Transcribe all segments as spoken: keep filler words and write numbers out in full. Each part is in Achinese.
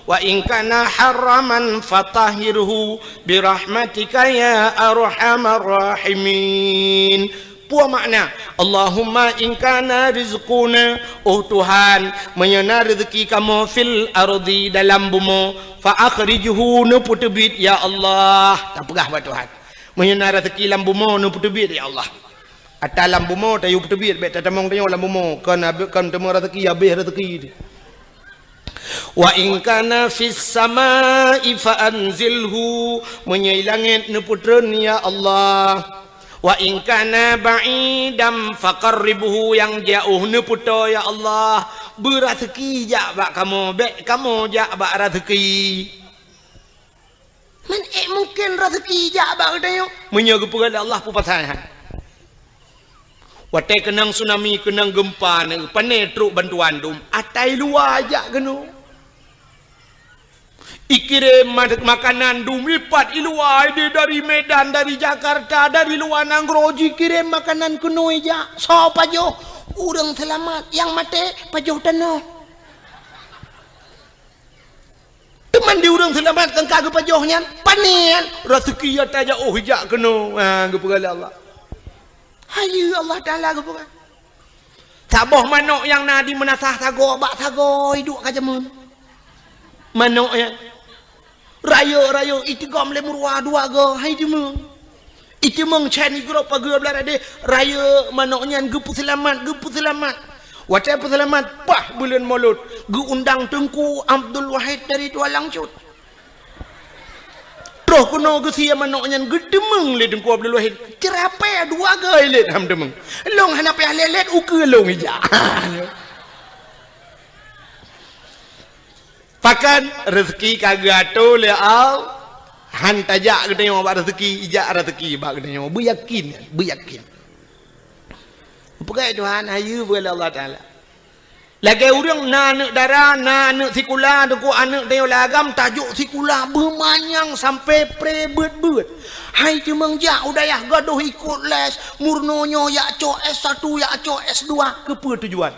wa in kana haraman fatahhirhu bi rahmatika ya arhamar rahimin. Peue makna, Allahumma in kana rizquna, oh Tuhan, meunyoe na reuzeuki kamoe fil ardi, dalam bumoe, fa akhrijhu, neupeuteubiet ya Allah. Tapeugah bak Tuhan, meunyoe na reuzeuki lam bumoe, neupeuteubiet ya Allah. Ata lam bumoe tayue peuteubiet, bèk tatamong tanyoe lam bumoe, kon, kon teuma reuzeuki, habéh reuzeuki. Wa in kana fis samai fa anzilhu, meunyoe i langét neupeutreun ya Allah. Wa in kana ba'idan faqarribhu, nyang jiôh neupeutoe ya Allah. Beureuzeuki jak bak kamoe, bèk kamoe jak bak reuzeuki. Man ék mungken reuzeuki jak bak geutanyoe? Meunyoe geupeugah lé Allah, peue pasai han? Watèe keunong tsunami, keunong geumpa, pane trok bantuan dum, ata i luwa jak keunoe. Ikirém ma-, makanan dum, ipat i luwa, idéh dari Medan, dari Jakarta, dari luwa nanggroe, jikirém makanan keunoe jak. Soe pajoh? Ureueng seulamat, nyang maté pajoh tanoh. Teuma di ureueng seulamat nyang ka geupajoh nyan, pane nyan, reuzeuki ata jak, oh, jak keunoe, ha, geupeugah lé Allah. Hayeue Allah Taala geupeugah. Saboh manok nyang na di meunasah sagoe bak sagoe iduek ka jameun. Manok nyan. Rayeuk-rayeuk itigom lé meuruwa dua goe, hai jameun. Iteumeung chan igrob pageue blah radeh, rayeuk manok nyan geupeuseulamat, geupeuseulamat. Watèe peuseulamat, paih buleuen Molot, geuundang Teungku Abdul Wahid dari Tualang Cut. Troh keunoe geusie manok nyan geuteumeung lé Teungku Abdul Wahid. Ceurapée dua goe lét han teumeung. Lôn hana payah lé-lét, ukeue lôn ijak. Pakon reuzeuki ka geuatoe lé Allah, han tajak geutanyoe bak reuzeuki, ijak reuzeuki bak geutanyoe. Beuyakin, beuyakin. Peugah Tuhan, hayeue beuet lé Allah Taala. Lagèe ureueng na aneuk dara, na aneuk sikula, teungku aneuk tanyoe lam agam, tajok sikula beumanyang sampai pre beuet-beuet. Hai teumeung jak u dayah gadôh ikot les, meurunoe nyoe jak cok S satu, jak cok S dua, keupeue tujuan?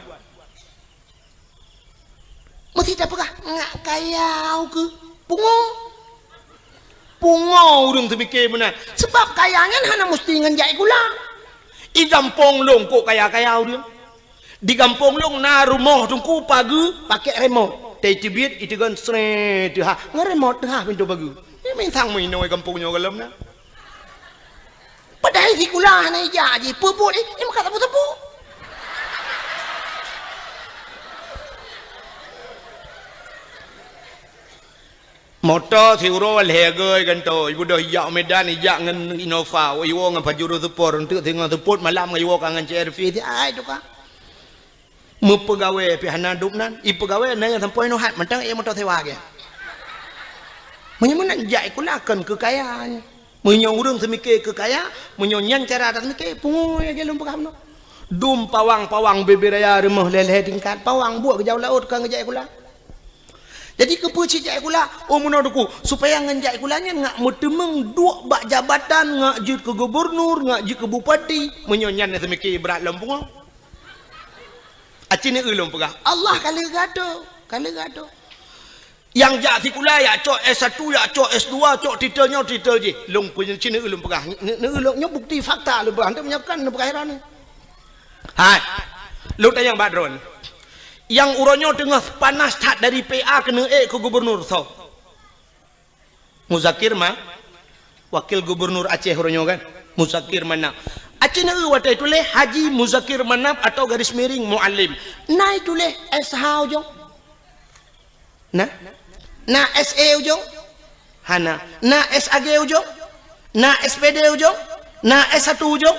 Meusti tapeugah, ngak kaya ukeue. Pungo. Pungo ureueng teumike meunan. Sabab kaya nyan hana meusti ngon jak sikula. I gampông lôn kok kaya-kaya ureueng. Di gampông lôn na rumoh teungku pageue pakèk remote. Teubiet iteugon sré teuhah. Ngon remote teuhah pintoe pageue. Nyan mantong meuinoe gampông nyoe gohlom na. Padahai sikula hana ijak jih, peue buet jih, jih meukat sapeue-sapeue. Moto siuroe lhèe goe gantoe, ibeudôh ijak u Medan, ijak ngon Innova, iwoe ngon Pajero Sport, eunteuk singoh seupôt malam ngon iwoe ka ngon C R V, si ai tuka. Meupeugawée pih hana dum nan, ipeugawée na nyang sampoe nyoe hat mantong ék moto sewa gét. Meunyoe meunan jak sikula kon keu kaya nyan. Meunyoe ureueng seumike keu kaya, meunyoe nyan cara taseumike, pungo lagée lôn peugah bunoe. Dum pawang-pawang bubé raya rumoh lhée-lhée tingkat, pawang buet geujak u laôt ka geujak sikula. Jadi keupeue cit jak sikula? Oh meunoe teungku, supaya ngon jak sikula nyan ngak meuteumeung duek bak jabatan, ngak jeuet keu gubunur, ngak jeuet keu bupati. Meunyoe nyan seumike brat lom pungo. Aci neueu lôn peugah, Allah ka lheueh geuatoe, ka lheueh geuatoe. Nyang jak sikula, jak cok S satu, jak cok S dua, cok titel nyoe, titel jih. Lôn peunyeuci neueu lôn peugah. Ne-, neueu lôn, nyoe bukti fakta lôn peugah. Hana meunyoe kon neupeugah droeneuh. Hai. Lôn tanyong bak droeneuh. Nyang uroe nyoe teungoh panas that dari P A keuneuk ék keu gubunur soe? Muzakir Ma-, Wakil Gubunur Aceh uroe nyoe kan? Muzakir Manaf. Aci neueu watée tuléh Haji Muzakir Manaf atau garis miring Muallim. Na tuléh S H ujong? Na? Na S E ujong? Hana. Na S A G ujong? Na S P D ujong? Na S satu ujong?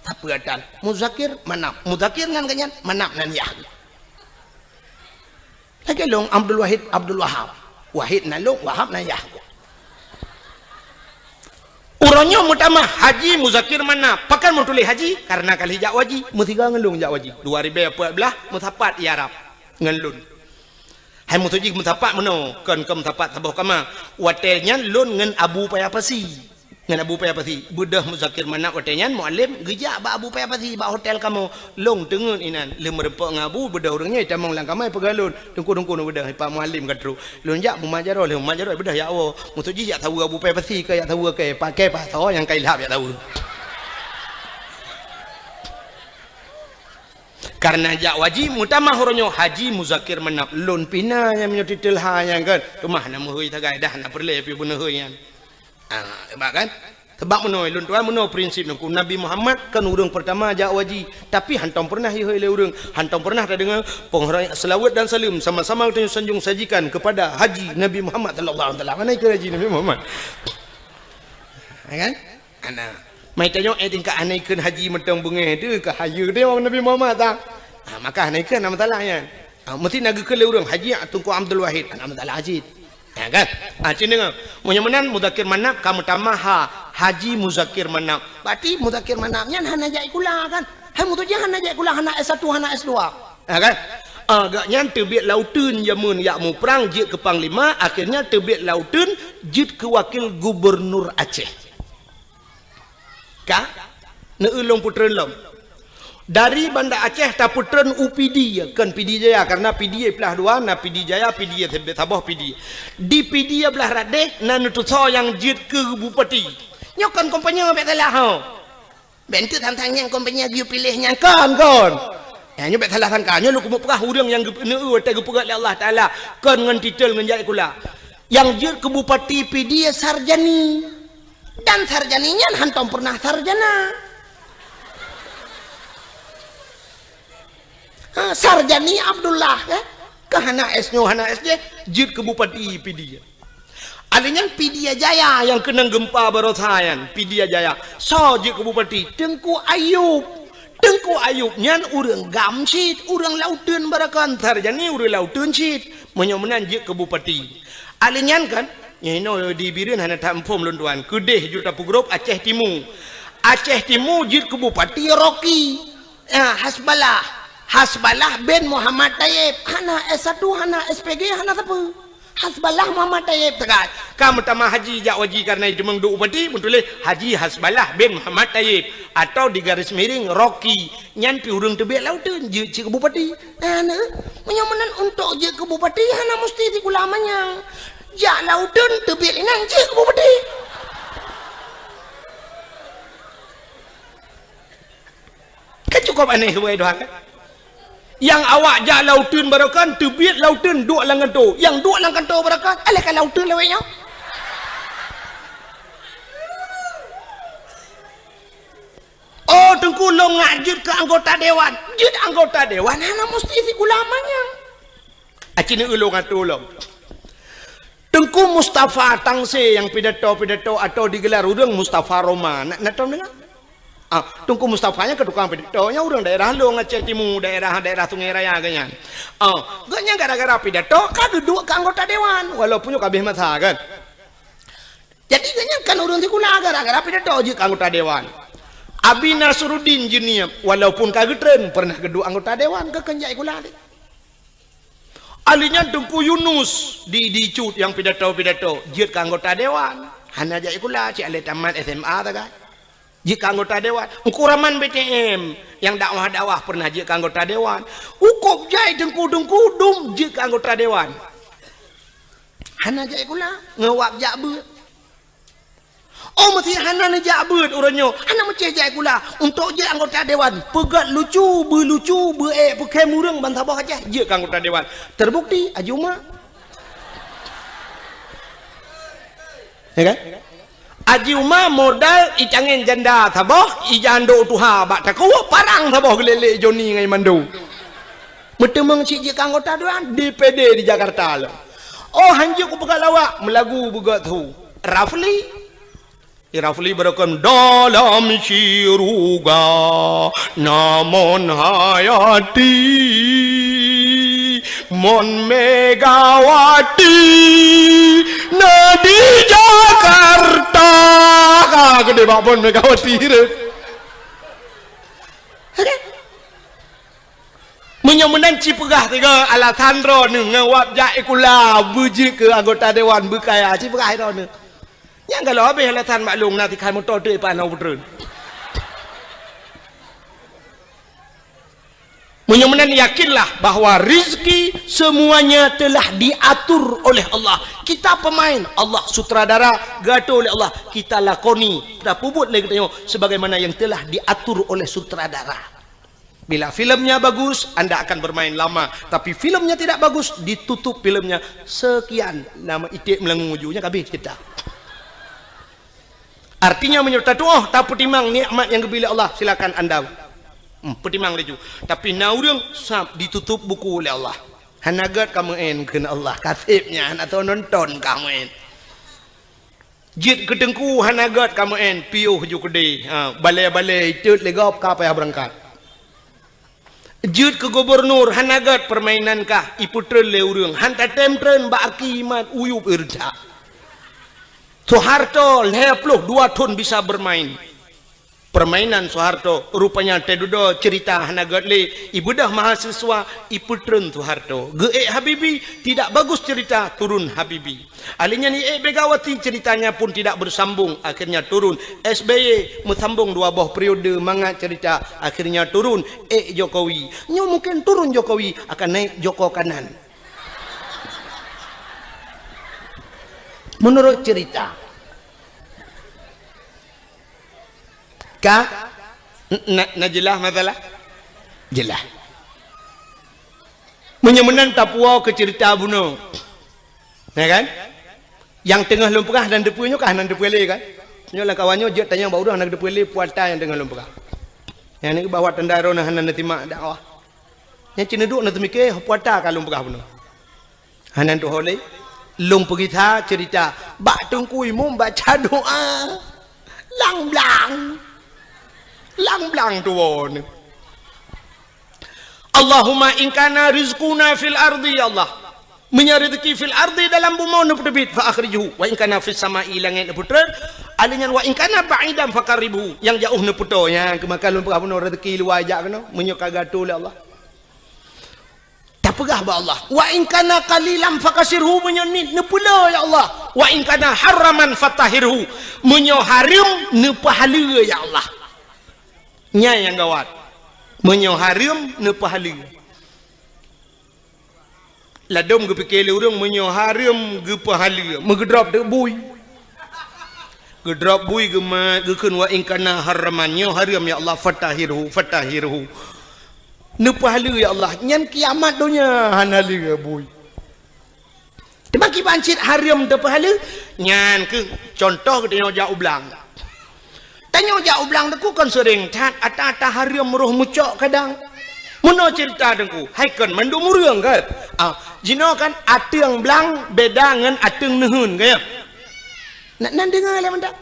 Tapi ada Muzakir Manaf. Muzakir nan geuh nyan, Manaf nan yah. Lagée lôn Abdul Wahid, Abdul Wahab. Wahid nan lôn, Wahab nan yah. Uroe nyoe meutamah Haji Muzakir Manaf. Pakon meutuléh Haji? Karena ka lheueh jak u haji. Meusigoe ngon lôn jak u haji. Dua ribée empat belas meusapat i Arab ngon lôn. Hai meutuji meusapat meunoe, kon, kon meusapat saboh kama. Watée nyan lôn ngon Abu Paya Pasi. Ngon Abu Paya Pasi, beudôh Muzakir Manab watée nyan Mualem geujak bak Abu Paya Pasi bak hotel kamoe. Lôn teungeut inan, lheueh meureumpok ngon Abu, beudôh ureuëng nyan jitamong lam kama jipeugah lôn, "Teungku, Teungku, neubeudôh, Pak Mualem ka trok." Lôn jak mumat jaroe, lheueh mumat jaroe beudôh jak woe. Maksud jih jak saweue Abu Paya Pasi, ka jak saweue kée, paké pasoe nyang ka ilhab jak saweue. Kareuna jak haji meutamah uroe nyoe Haji Muzakir Manab, lôn pih na nyang meunyoe titel ha nyan kan. Teuma hana meuhôi sagai, dah hana peureulée pih beuneuhôi nyan. Ah, sebab kan? Sebab meunoe lôn tuan, meunoe prinsip Teungku. Nabi Muhammad kan ureuëng peurtama jak haji, tapi hantom peureunah ihôi lé ureuëng, hantom peureunah tadeungoe peunghoreumat, seulaweuet dan saleuem sama-sama geutanyoe sanjong sajikan keupada Haji Nabi Muhammad sallallahu alaihi wasallam. Mana ikeu Haji Nabi Muhammad? Ya kan? Ana. Mai tanyoe, eh, tingkat hana ikheun haji mantong beungéh teuh, ka hayeue teuh Nabi Muhammad ta. Ha, maka hana ikheun, hana masalah nyan. Ha, meusti na geukheun lé ureuëng, Haji Teungku Abdul Wahid, hana masalah cit. Ha, kan? Ha, cit deungoe. Meunyoe meunan, Muzakir Manab ka meutamah ha, Haji Muzakir Manab. Berarti Muzakir Manab nyan hana jak sikula, kan? Hai, maksud jih hana jak sikula, hana S satu, hana S dua. Ha, kan? Ah, gobnyan teubiet lam uteuen jameun jak muprang jeuet keu panglima, akhirnya teubiet lam uteuen jeuet keu wakil gubernur Aceh. Ka? Neu-eu lôn peutreun lom. Dari Banda Aceh tapeutreun u Pidie, kon Pidie Jaya, karena Pidie plah dua, na Pidie Jaya, Pidie saboh Pidie. Di Pidie blah rot deh, na neutusoe nyang jeuet keu bupati. Nyoe kon kompanye, bék salah, ho. Bék enteuk sang-sang nyang kon, bék nyang geuyue piléh nyang kon, kon. Nyan nyoe bék salah sangka. Nyoe lôn keumeung peugah ureuëng nyang geupeuneu watée geupeugah lé Allah Taala kon ngon titel ngon jak sikula. Nyang jeuet keu bupati Pidie Sarjani. Dan Sarjani nyan hantom peureunah sarjana. Ha, Sarjani Abdullah, kan? Ka hana S nyoe, hana S jih, jeuet keu bupati Pidie. Alèh nyan Pidie Jaya nyang keunong geumpa baroesa nyan, Pidie Jaya. Soe jeuet keu bupati? Teungku Ayub. Teungku Ayub nyan ureuëng GAM cit, ureuëng lam uteuen baroekon, Sarjani ureuëng lam uteuen cit. Meunyoe meunan jeuet keu bupati. Alèh nyan kan, nyoe inoe di Bireuen hana that muphom lôn tuan. Keudeh ju tapeugrôp Aceh Timu. Aceh Timu jeuet keu bupati Rocky. Ya, Hasballah. Hasballah bin Muhammad Tayyib. Hana S satu, hana S P G, hana sapeue. Hasballah Muhammad Tayyib teuka. Ka meutamah haji jak haji kareuna jiteumeung duek bupati, meutuléh Haji Hasballah bin Muhammad Tayyib, atau di garis miring Rocky. Nyan pih ureuëng teubiet lam uteuen jeuet cit keu bupati. Nah, nah. Meunyoe meunan untuk jeuet keu bupati hana musti sikula manyang. Jak lam uteuen teubiet inan jeuet keu bupati. Kan cukup aneh, wahai Tuhan, kan? Nyang awak jak lam uteuen baroekon, teubiet lam uteuen duek lam kantô. Nyang duek lam kantô baroekon, alah ka lam uteuen lawét nyoe. Oh, Teungku, lôn ngak jeuet keu anggota dewan. Jeuet anggota dewan hana musti sikula manyang. Aci neu ulôn atô lom. Teungku Mustafa Tangse nyang pidato-pidato atau digelar ureuëng Mustafa Roma. Na, na tom deungoe? Ah, Teungku Mustafa nyan keu tukang pidato, nyan ureuëng daerah lôn Aceh Timu, daerah, daerah Sungai Raya geuh nyan. Ah, geuh nyan gara-gara pidato ka geuduek keu anggota dewan, walaupun nyoe ka habéh masa kan. Jadi geuh nyan kan ureuëng sikula gara-gara pidato jeuet keu anggota dewan. Abi Nasruddin Jeunieb, walaupun ka geutreun, pernah geuduek anggota dewan, keu kon jak sikula lé. Alèh nyan Teungku Yunus di, di Cut nyang pidato-pidato, jeuet keu anggota dewan. Hana jak sikula, cit alah tamat S M A sagai. Jeuet keu anggota dewan. Teungku Rahman B T M nyang dakwah-dakwah pernah jeuet keu anggota dewan. Ukôb jai teungku-teungku dum jeuet keu anggota dewan. Hana jak sikula, ngon wab jak beuet. Oh, meusé hana neujak beuet uroe nyoe, hana meucéh jak sikula. Untuk jeuet anggota dewan, peugét lucu, beulucu, beuék peukhém ureuëng bansaboh Aceh, jeuet keu anggota dewan. Terbukti, Haji Uma. Ya kan? Haji Uma modal icangén janda saboh, ijandok tuha bak takue, parang saboh geulélé Joni ngon Mando. Meuteumeung cit jeuet keu anggota dewan D P D di Jakarta lom. Oh, hanjeuet kupeugah lawak, meulagu beugét su. Rafli. Rafli beureukan dalam syeuruga, na Mon Hayati, Mon Megawati, na di Jakarta. Ka geude bak Mon Megawati tu. Meunyoe meunan ci peugah tiga alasan droeneuh ngon wab jak sikula beujeuet keu anggota dewan beukaya, ci peugah droeneuh. Nyang galak habéh alasan bak lôn na tikhan moto teuk ipat na peutreun. Meunyoe meunan, yakinlah bahwa rizki semuanya telah diatur oleh Allah. Kita pemain, Allah sutradara, geuatur oleh Allah. Kita lakoni, tapeubuet lé geutanyoe sebagaimana yang telah diatur oleh sutradara. Bila filmnya bagus, anda akan bermain lama. Tapi filmnya tidak bagus, ditutup filmnya. Sekian, nama iték meulangong uju, nyan ka habéh cerita. Artinya, meunyoe tatuoh, tapeutimang nikmat nyang geubri lé Allah, silakan anda, hmm, peutimang laju. Tapi na ureuëng sab ditutup buku lé Allah. Hana gét ka meu'en kheun Allah, ka seb nyan, hana soe nonton ka meu'en. Jeuet keu teungku hana gét ka meu'en, piôh ju keudeh. Ha, balée-balée itot lé gob ka payah beurangkat. Jeuet keu gubunur hana gét, peurmainan kah ipeutreun lé ureuëng, han tatem treun bak aki mat uyueb irja. Soeharto lhée ploh dua thon bisa beurmain. Peurmainan Soeharto, rupanya teududoe ceurita hana gét lé, ibeudôh mahasiswa, ipeutreun Soeharto. Geuék Habibie, tidak bagus cerita, turun Habibie. Ahli nyan iék Megawati, ceritanya pun tidak bersambung, akhirnya turun. S B Y meusambong dua boh periode mangat cerita, akhirnya turun. Ék Jokowi. Nyoe mungkin turun Jokowi, akan naik Joko Kanan. Menurut cerita. Ka? N-, na, na jeulaih masalah? Jeulaih. Meunyoe meunan tapuwoe keu ceurita bunoe. Ya kan? Nyang teungoh lôn peugah hana teupeue nyoe kah, hana teupeue lé kan? Nyoe lam kawan nyoe jeuet tanyong bak ureuëng hana teupeue lé puata nyang teungoh lôn peugah. Nyang ni bahwa tanda droeneuh hana neusimak dakwah. Nyang cit neuduek neuteumike puata ka lôn peugah bunoe. Hana tuho lé. Lôn peugisa ceurita bak Teungku Imum baca doa. Lang blang. Lang blang tuwoe nyoe. Allahumma in kana rizquna fil ardi, ya Allah. Meunyoe rezeki fil ardi, dalam bumoe, neupeuteubiet, fa akhrijhu. Wa in kana fis sama'i, langét neupeutreun. Alèh nyan, wa in kana ba'idan faqarribhu. Nyang jaoh neupeutoe, nyang keumakan lôn peugah bunoe rezeki luwa jak keunoe. Meunyoe ka geuatô lé Allah. Tapeugah bak Allah, "Wa in kana qalilan fakassirhu," meunyoe niet neupeuleueh, ya Allah. "Wa in kana haraman fatahhirhu," meunyoe hareuem neupeuhaleue, ya Allah. Nyan nyang gawat. Meunyoe hareuem neupeuhaleue. Ladôm geupike lé ureuëng meunyoe hareuem geupeuhaleue, meugeudrop teuk bui. Geudrop bui geumat, geukheun, "Wa in kana haraman," nyoe hareuem, ya Allah, "fatahhirhu, fatahhirhu." Neupeuhaleue, ya Allah, nyan kiamat donya hana lé bui. Teuma kiban cit hareuem teupeuhaleue, nyan keuh contoh geutanyoe jak u blang. Tanyoe jak u blang Teungku kon seuréng that, ata-ata hareuem roh mucok kadang. Meunoe ceurita Teungku, hai kon mandum ureuëng kan? Ah, jinoe kan ateueng blang beda ngon ateueng neuheun, kan ya? Nak nan deungoe lé mantap.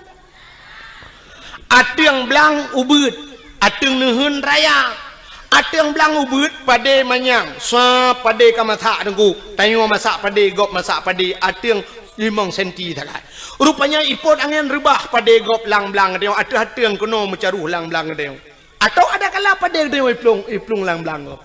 Ateueng blang ubeuet, ateueng neuheun raya. Ateueng blang ubeuet padé manyang, sa padé ka masak Teungku. Tanyoe masak padé, gob masak padé, ateueng limong senti sagai. Rupanya ipot angén reubah padé gob lang blang geutanyoe, ateueh ateueng keunoe meucaroh lang blang geutanyoe. Atau ada kala padé geutanyoe iplueng, iplueng lang blang gob.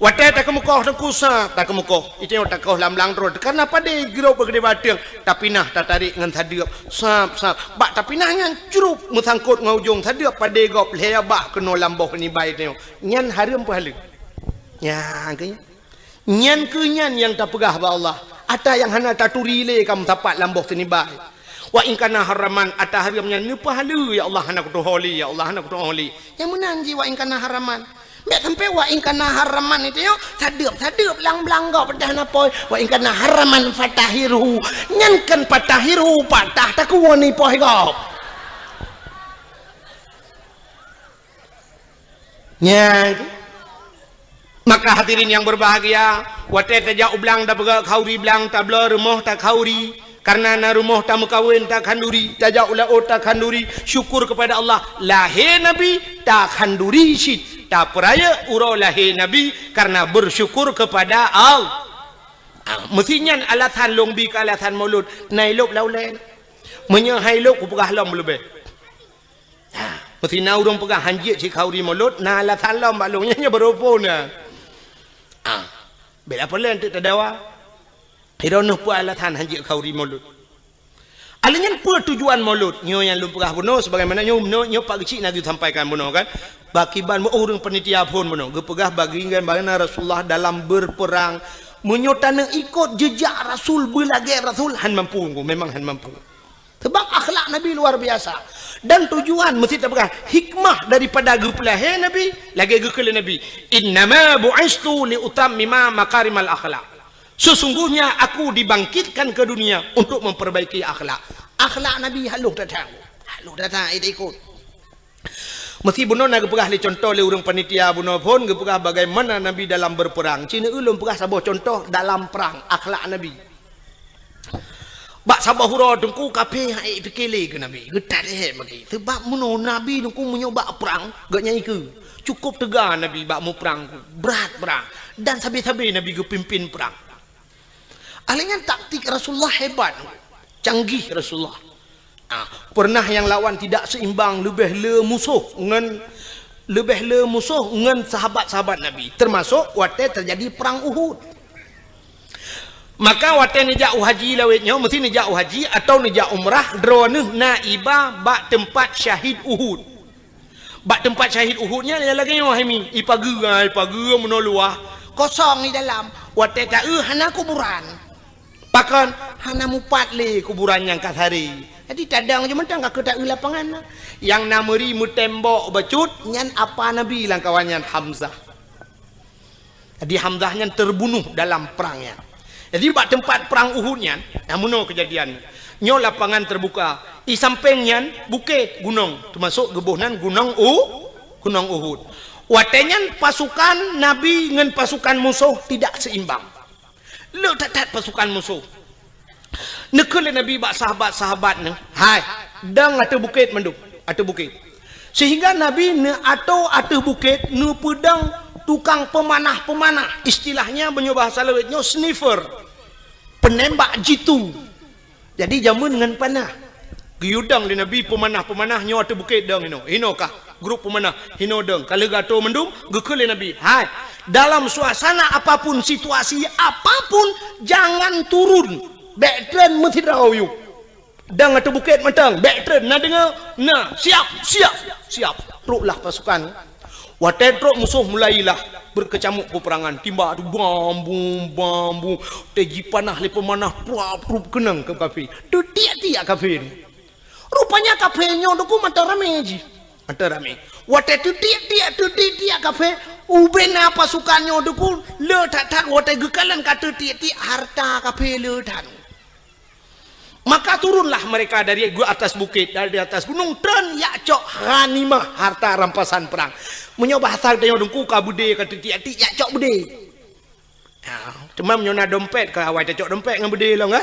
Watée takeumeukoh Teungku sa, takeumeukoh. Itanyoe takoh lang blang droe, karna padé girop bak keudéh ateueng, tapinah tatarek ngon sadeuep, sab, sab. Bak tapinah nyan crup meusangkot ngon ujong sadeuep padé gob lhée bah keunoe lam boh nibai tanyoe. Nyan hareuem peuhaleue. Nyan keuh nyan. Nyan keuh nyan nyang tapeugah bak Allah, ata nyang hana taturi lé ka meusapat lam boh seunibai. Wa in kana haraman, ata hareuem nyan neupeuhaleue, ya Allah, hana kutuho lé, ya Allah, hana kutuho lé. Nyang meunan jih wa in kana haraman. Bék sampai wa in kana haraman itu nyoe, sadeuep-sadeuep lang blang gob peudah na poh. Wa in kana haraman fatahhirhu. Nyan kon fatahhirhu, patah takuwoe ni poh gob. Nyan. Maka hadirin yang berbahagia, watée tajak u blang tapeugah khauri blang, tabloe rumoh takhauri, karna na rumoh tameukawen takhanduri, tajak u laôt takhanduri, syukur kepada Allah, lahé Nabi takhanduri cit, tapeurayeuk uroe lahé Nabi karna bersyukur kepada Allah. Ah, meusi nyan alasan lôn bi keu alasan mulod, na ilôb lam ulée. Meunyoe hai lôb kupeugah lom leubeh. Ha, meusi na ureuëng peugah hanjeuet cit khauri mulod, na alasan lom bak lôn, nyan, nyan baroe phon na. Ha, bela peue lé teuk tadawa. Droeneuh peue alasan hanjeuet khauri mulod. Lheueh nyan peue tujuan Maulud? Nyoe nyang lôn peugah bunoe, sebagaimana nyoe, nyoe, nyoe Pak Geuchik na geusampaikan bunoe kan. Bak kiban ureuëng panitia phon bunoe geupeugah bagi kan bagaimana Rasulullah dalam berperang. Meunyoe taneuk ikot jejak Rasul, beulagée Rasul, han mampu, memang han mampu. Sebab akhlak Nabi luar biasa. Dan tujuan mesti tapeugah hikmah daripada geupeulahé Nabi, lagée geukheun lé Nabi, "Innama bu'istu li utammima makarimal akhlak." Sesungguhnya aku dibangkitkan ke dunia untuk memperbaiki akhlak. Akhlak Nabi halôh that-that. Halôh that-that, eh, ikot. Mesti bunoe na geupeugah lé contoh lé ureuëng panitia bunoe phon geupeugah bagaimana Nabi dalam berperang. Cina ulôn peugah saboh contoh dalam perang akhlak Nabi. Bak saboh uroe teungku kafé hai pike lé keu Nabi. Geutat lé bagi. Sebab meunoe Nabi teungku meunyoe bak perang geuh nyang ikeu. Cukup teuga Nabi bak muprang, brat-brat. Dan sabe-sabe Nabi geupimpin perang. Ahli nyan taktik Rasulullah hebat. Canggih Rasulullah. Ah, pernah nyang lawan tidak seimbang, leubeh le musoh ngon, leubeh le musoh ngon sahabat-sahabat Nabi, termasuk watée terjadi perang Uhud. Maka watée neujak u haji lawét nyoe, mesti neujak u haji atau neujak umrah, droeneuh na iba bak teumpat syahid Uhud. Bak teumpat syahid Uhud nyan lagée nyoe hai mi, ipageue, ipageue meunoe luwah, kosong di dalam. Watée taeu hana kuburan. Pakon? Hana mupat lé kuburan nyang ka saré. Jadi tadong je mantong ka keu taeu lapangan. Nyang na meuri meutembok bacut nyan apa Nabi lam kawan nyan Hamzah. Jadi Hamzah nyan terbunuh dalam perang nyan. Jadi bak teumpat perang Uhud nyan, nah meunoe keujadian. Nyoe lapangan terbuka. I sampéng nyan bukét gunong, termasuk geuboh nan gunong U, gunong Uhud. Watée nyan pasukan Nabi ngon pasukan musoh tidak seimbang. Le that-that pasukan musoh. Neukheun lé Nabi bak sahabat-sahabat nyan, "Hai, dong ateueh bukét mandum, ateueh bukét." Sehingga Nabi neuatoe ateueh bukét neupeudong tukang peumanah-peumanah. Istilahnya meunyoe bahasa lawét nyoe sniper. Penembak jitu. Jadi jameun ngon panah. Geuyue dong lé Nabi peumanah-peumanah nyoe ateueh bukét dong inoe. Inoe kah grup peumanah, inoe dong. Ka lheueh geuatoe mandum, geukheun lé Nabi, "Hai, dalam suasana apapun, situasi apapun, jangan turun. Bék treun meusidroe yue." Dong ateueh bukét mantong, bék treun, na deungoe? Na, siap, siap, siap. Troklah pasukan. Watée trok musoh mulailah beukeucamuk peperangan, timbak tu bam bum, bam bum, watée jipanah lé peumanah pruap prup keunong keu kafé. Teutiek-tiek kafé. Rupanya kafé nyoe teungku mantong ramé jih. Mantong ramé. Watée teutiek-tiek, teutiek-tiek kafé, ubena pasukan nyoe teungku le that-that watée geukalon ka teutiek-tiek hareuta kafé le that. Maka turunlah mereka dari atas bukét, dari atas gunong, treun jak cok ghanimah, harta rampasan perang. Meunyoe bahasa tanyoe teungku ka beudé ka teutiek-tiek, jak cok beudé. Ha, teuma meunyoe na dompet, ka awai tacok dompet ngon beudé lom, kan?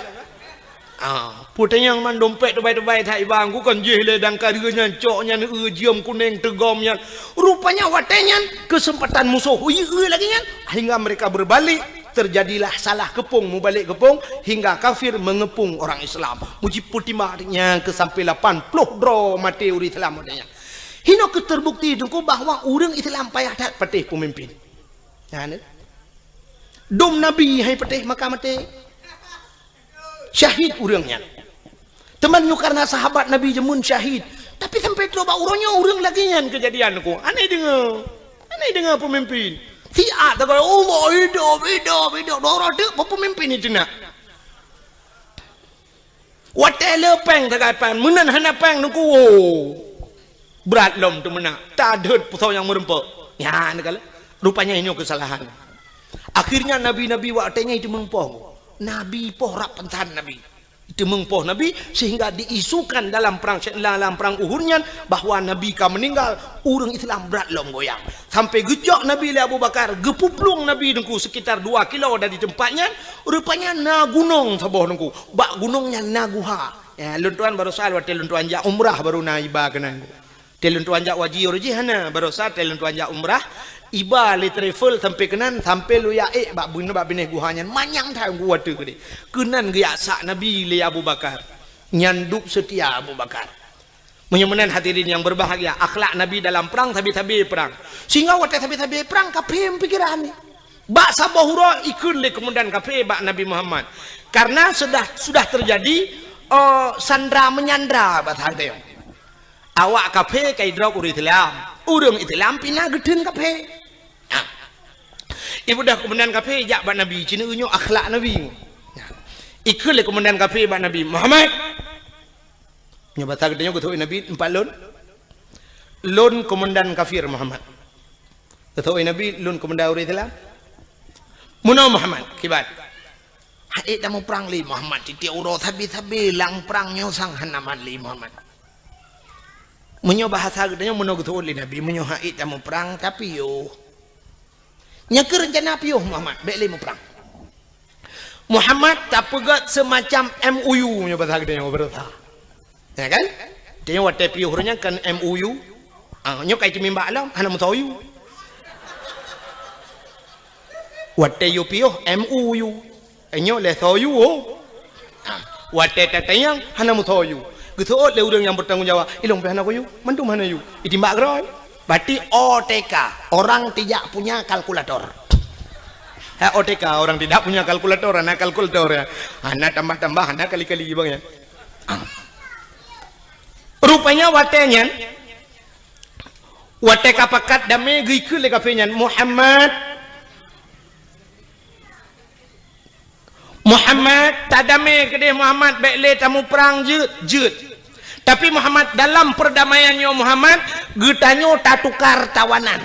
Ha, peue tanyong man dompet teubai-teubai that iba, ku kon jih lé dang ka deuh nyan, cok nyan, eu, jeuem kuneng, teugom nyan. Rupanya watée nyan keuseumpatan musoh, ui, eu lagée nyan, hingga mereka berbalik, terjadilah salah keupông, mubalek keupông, hingga kafir mengepung orang Islam. Meujipeutimbang nyan keu sampai lapan ploh droe maté ureuëng Islam watée nyan. Hinoe keuh terbukti teungku bahwa ureuëng Islam payah that patéh peumimpin. Nyan, eh. Dum Nabi hai patéh maka maté. Syahid ureuëng nyan. Teuma nyoe karena sahabat Nabi jameun syahid. Tapi sampai trok bak uroe nyoe ureuëng lagée nyan keujadian ku. Aneh deungoe. Aneh deungoe peumimpin. Siat takalon Allah hidup, hidup, hidup. Dua ratus peumimpin itu nak. Watée le péng sagai péng, meunan hana péng teungku. Brat lom teumeunak. Tadeuet peusau nyang meureumpok. Nyan kala. Rupanya nyoe keusalahan. Akhirnya nabi-nabi watée nyan itu meupoh. Nabi poh rab pansan nabi. Teumeung poh Nabi, sehingga diisukan dalam perang, dalam perang Uhud nyan bahwa Nabi ka meninggal, ureuëng Islam brat lom goyang. Sampai geujok Nabi lé Abu Bakar, geupuplueng Nabi teungku sekitar dua kilo dari tempat nyan, rupanya na gunong saboh teungku. Bak gunong nyan na guha. Ya, lôn tuan barosa watée lôn tuan jak umrah baru na iba keunan. Tée lôn tuan jak haji uroe jih hana, barosa tée lôn tuan jak umrah, iba lé travel sampai keunan, sampai lôn jak ék bak bun-, bak binéh guha nyan, manyang that gua teuk deh. Keunan geujak sak Nabi lé Abu Bakar. Nyan dub seutia Abu Bakar. Meunyoe meunan hadirin nyang berbahagia, akhlak Nabi dalam perang sabe-sabe perang. Sehingga watée sabe-sabe perang, kafé pikiran ni. Bak saboh uroe ikheun lé keumandan kafé bak Nabi Muhammad. Karena sudah, sudah terjadi Oh, sandra menyandra bahasa geutanyoe. Awak kafé ka idrop ureuëng Islam. Ureuëng Islam pih na geutheun kafé. Ha. Ibeudôh komandan kafé jak bak Nabi, ci nyoe akhlak Nabi. Ha. Ikheun lé komandan kafé bak Nabi, "Muhammad." Nyoe bahasa geutanyoe geutôk Nabi, "Empat lôn." "Lôn komandan kafir, Muhammad." Geutôk Nabi, "Lôn komandan ureuëng Islam." "Meunoe Muhammad, kiban?" "Hana ék tamuprang lé Muhammad, tieb-tieb uroe sabe-sabe lam prang nyoe sang hana mat lé Muhammad." Meunyoe bahasa geutanyoe meunoe geuteuôt lé Nabi, meunyoe hana ék tamuprang, tapiôh. Nyan keuh reuncana piôh Muhammad, bék lé muprang. Muhammad tapeugét seumacam M O U meunyoe bahasa geutanyoe beureusa. Ya kan? Tanyoe watée piôh ureuëng nyan kan M O U. Ah, nyoe kai teumimbak lom, hana meusoe U. Watée yue piôh M O U. Nyoe lé soe U. Ah, watée tatanyong hana meusoe U. Geuseuôt lé ureuëng nyang bertanggung jawab, ilong pih hana soe U, mandum hana U. Itimbak keudroe. Berarti O T K, orang tidak punya kalkulator. Ha, O T K, orang tidak punya kalkulator, hana kalkulator ya. Hana tambah-tambah, hana kali-kali bang ya. Ah. Rupanya watée nyan, watée ka pakat damé geukheun lé kafé nyan, "Muhammad, Muhammad, tadamé keudeh Muhammad, bék lé tamuprang jeuet, jeuet. Tapi Muhammad, dalam perdamaian nyoe Muhammad, geutanyoe tatukar tawanan."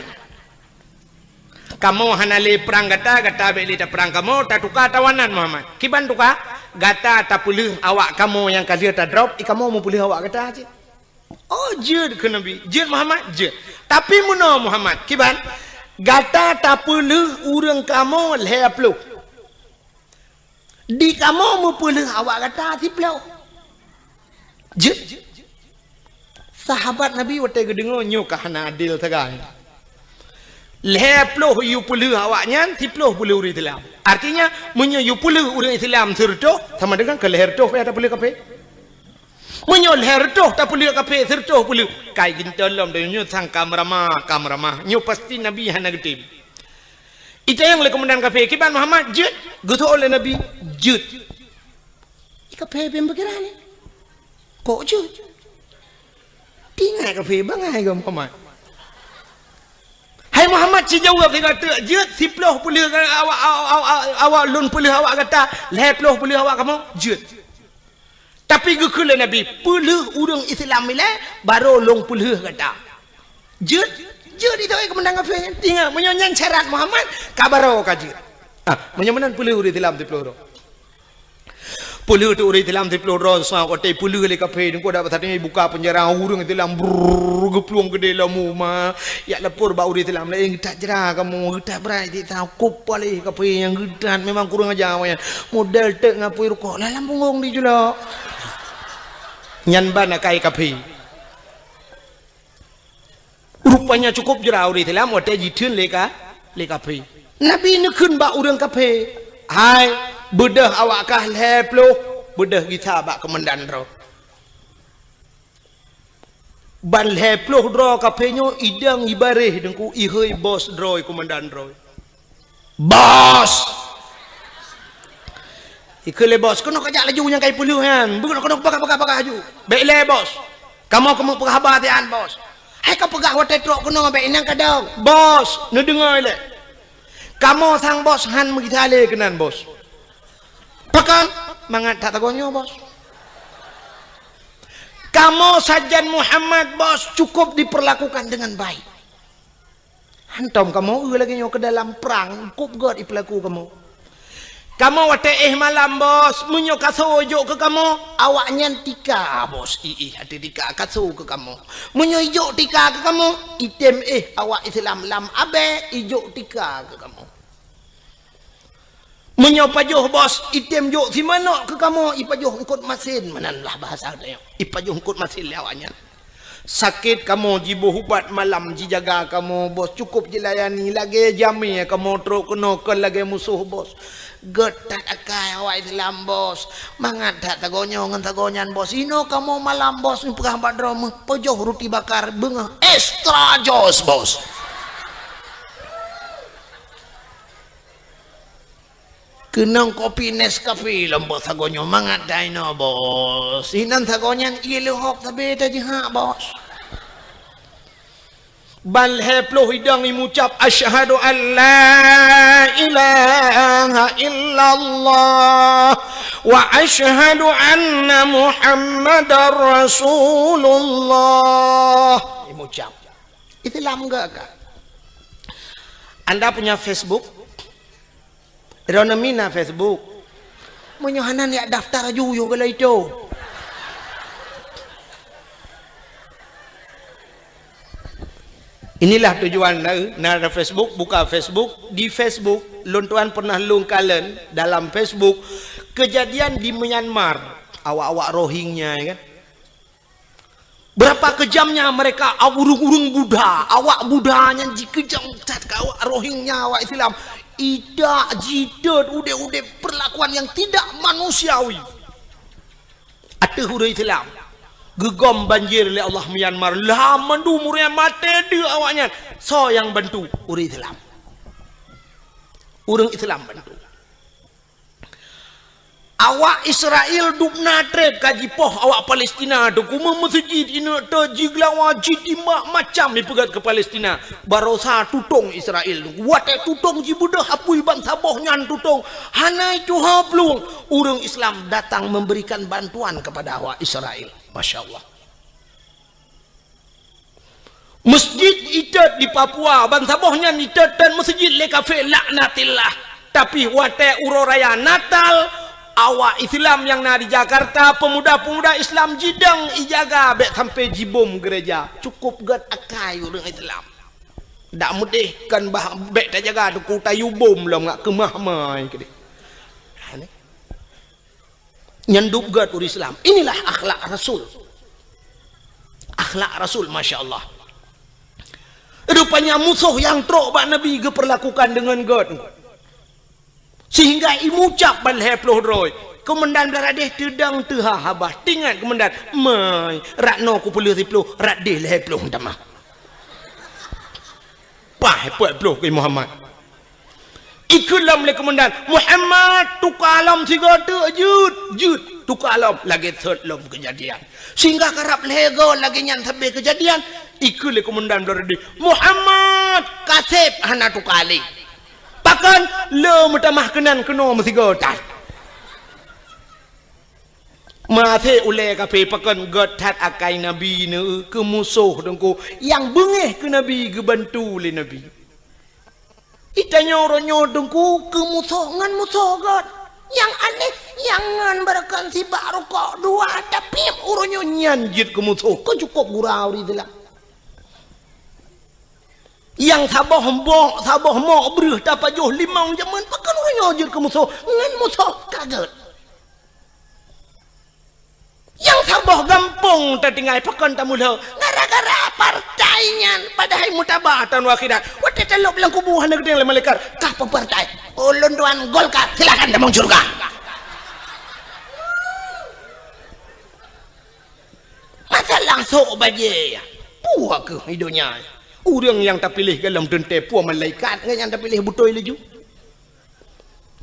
Kamoe hana lé prang gata, gata bék lé taprang kamoe, tatuka tawanan Muhammad. Kiban tuka? Gata tapeuleueh awak kamoe nyang ka lheueh tadrop, i kamoe meupeuleueh awak gata cit. Oh, jeuet kheun Nabi. Jeuet Muhammad, jeuet. Tapi meunoe Muhammad, kiban? Gata tapeuleueh ureuëng kamoe lhée ploh. Di kamoe meupeuleueh awak gata siploh. Jeuet. Sahabat Nabi watée geudeungoe nyoe ka hana adil sagai. Lhée ploh yue peuleueh awak nyan, siploh peuleueh ureuëng Islam. Artinya, meunyoe yue peuleueh ureuëng Islam sireutôh, sama dengan keu lhée reutôh payah tapeuleueh kafé. Meunyoe lhée reutôh tapeuleueh kafé, sireutôh peuleueh, kai geuntôi lom donya sangka meuramah, ka meuramah. Nyoe pasti Nabi hana geutem. Itanyong lé komandan kafé, "Kiban Muhammad jeuet?" Geuseuôt lé Nabi, "Jeuet." Di kafé bèk pikiran ni. Kok jeuet? Tinggai kafé bangai keu Muhammad. "Hai Muhammad, ci jaweueb tinggai teuk jeuet, siploh peuleueh awak, awak, awak, awak lôn peuleueh awak gata, lhée ploh peuleueh awak kamoe, jeuet." Tapi geukheun lé Nabi, "Peuleueh ureuëng Islam ilée, barô lôn peuleueh gata." Jeuet, jeuet itu, eh, komandan kafé. Ingat, meunyoe nyan syarat Muhammad, ka barô ka jeuet. Ah, meunyoe meunan peuleueh ureuëng Islam siploh droe. Peuleueh teuk ureuëng Islam siploh droe, sa watée peuleueh lé kafé, deungon dak pasateueng buka peunjara ureuëng Islam, brrrr, geuplueng keudeh lom uma. Jak lapor bak ureuëng Islam laén, "Geutat jra kamoe, geutat brat cit, sa kup paléh kafé nyang geutat, memang kurang aja awaknyan. Model teuk ngon apui rukok, lam punggong dijulok." Nyan ban akai kafé. Rupanya cukup jra ureuëng Islam watée jitheun lé ka, lé kafé. Nabi neukheun bak ureuëng kafé, "Hai, beudôh awak kah lhée ploh, beudôh gisa bak komandan droe." Ban lhée ploh droe kafé nyoe idong ibaréh deungon ihôi bos droe, komandan droe. "Bos!" Ikheun lé bos, "Keunoe kajak laju nyang kai peuleueh nyan. Beuh keunoe, keunoe, peugah, peugah, peugah laju." "Bék lé, Bos. Kamoe keumeung peugah haba tian, Bos." "Hai kapeugah watée trok keunoe, bék inong kadong." "Bos, neudeungoe lé. Kamoe sang Bos han meugisa lé keunan, Bos." "Pakon?" "Mangat that sagoe nyoe, Bos." "Kamoe sajan Muhammad, Bos, cukup diperlakukan dengan baik. Hantom kamoe eu lagée nyoe keu dalam prang, kup gét ipeulaku kamoe. Kamoe watée éh malam, Bos, meunyoe kaso ijok keu kamoe, awaknyan tika, Bos, iéh ateueh tika kaso keu kamoe. Meunyoe ijok tika keu kamoe, item éh awak Islam lam abée ijok tika keu kamoe. Meunyoe pajoh, Bos, item jok simanok keu kamoe, ipajoh eungkot masin, meunan lah bahasa tanyoe. Ipajoh eungkot masin lé awaknyan. Sakét kamoe jiboh ubat malam jijaga kamoe, Bos, cukup jilayani lagée jamé kamoe trok keunoe kon lagée musoh, Bos. Gét that akai awak Islam, Bos. Mangat that sagoe nyoe ngon sagoe nyan, Bos. Inoe kamoe malam, Bos, neupeugah bak droe meuh, pajoh ruti bakar beungoh extra jos, Bos." Keunong kopi Nescafe lom bak sagoe nyoe, mangat dai no, Bos. Inan sagoe nyan ié leuhop sabe tajihak, Bos. Ban lhée ploh idong imucab, "Asyhadu an la ilaha illallah wa asyhadu anna Muhammadar Rasulullah." Imucab. Islam geuh ka. Anda punya Facebook? Droeneuh mina Facebook. Meunyoe hana, neujak daftar aju yôh geuh lom itu. Inilah tujuan na, na ada Facebook, buka Facebook. Di Facebook, lôn tuan pernah lôn kalon dalam Facebook kejadian di Myanmar. Awak-awak Rohingya, ya kan? Berapa kejamnya mereka, ureuëng-ureuëng Buddha, awak Buddha nyan jikeujam that keu awak Rohingya, awak Islam. Idak, jitot, udeb-udeb perlakuan yang tidak manusiawi. Ateueh ureuëng Islam. Geugom banjir lé Allah Myanmar. Lah mandum ureuëng maté deuek awak nyan. Soe nyang bantu? Ureuëng Islam. Ureuëng Islam bantu. Awak Israel dubna treb ka jipoh awak Palestina tu, kumeung meuseujid ineuk te jigeulawa, jitimbak macam jipeugét keu Palestina. Barosa tutong Israel tu. Watée tutong jibeudôh apui bansaboh nyan tutong, hana tuha plueng. Ureuëng Islam datang memberikan bantuan kepada awak Israel. Masya Allah. Masjid itot di Papua, bansaboh nyan itot dan masjid lé kafé, laknatillah. Tapi watée uroe raya Natal, awak Islam nyang na di Jakarta, pemuda-pemuda Islam jidong ijaga bék sampai jibom gereja. Cukup gét akai ureuëng Islam. Dak meudeh kan bah bék tajaga teungku, tayue bom lom ngat keumah mai keudeh. Ha, ni. Nyan dub gét ureuëng Islam. Inilah akhlak Rasul. Akhlak Rasul, masya Allah. Rupanya musoh nyang trok bak Nabi geupeurlakukan deungon gét. Sehingga imucab ban lhée ploh droe. Komandan Blaradeh teudong teuha haba. Teuingat komandan, "Mai, rot noe kupeuleueh siploh, rot deh lhée ploh tamah." Paih peuet ploh keu Muhammad. Ikheun lom lé komandan, "Muhammad, tuka lom sigoe teuk jeuet, jeuet, tuka lom." Lagée sot lom keujadian. Sehingga karab lhée goe lagée nyan sabe keujadian, ikheun lé komandan Blaradeh, "Muhammad, kaseb hana tuka lé." Pakon? Le meutamah keunan keunoe meusigoe that. Maté ulée kafé pakon gét that akai Nabi neu keu musoh teungku nyang beungéh keu Nabi geubantu lé Nabi. Itanyoe uroe nyoe teungku keu musoh ngon musoh gét. Nyang aneh, nyang ngon beureukan sibak rukok dua, tapi uroe nyoe nyan jeuet keu musoh, keu cukop gura ureuëng Islam. Nyang saboh mbok, saboh mok breueh tapajoh limong jameun, pakon uroe nyoe jeuet keu musoh, ngon musoh ka gét. Nyang saboh gampông tatinggai pakon tamulhô, gara-gara partai nyan, padahai mutaba taun akhirat. Watée talôb lam kubu hana geuteueng lé malaikat, "Kah peue partai?" "Ulôn tuan Golkar." "Silakan tamong syeuruga." Masalah sôk bajée, peue kheueh i donya. Ureuëng nyang tapiléh golom teuntée peue malaikat ngon nyang tapiléh beutôi laju.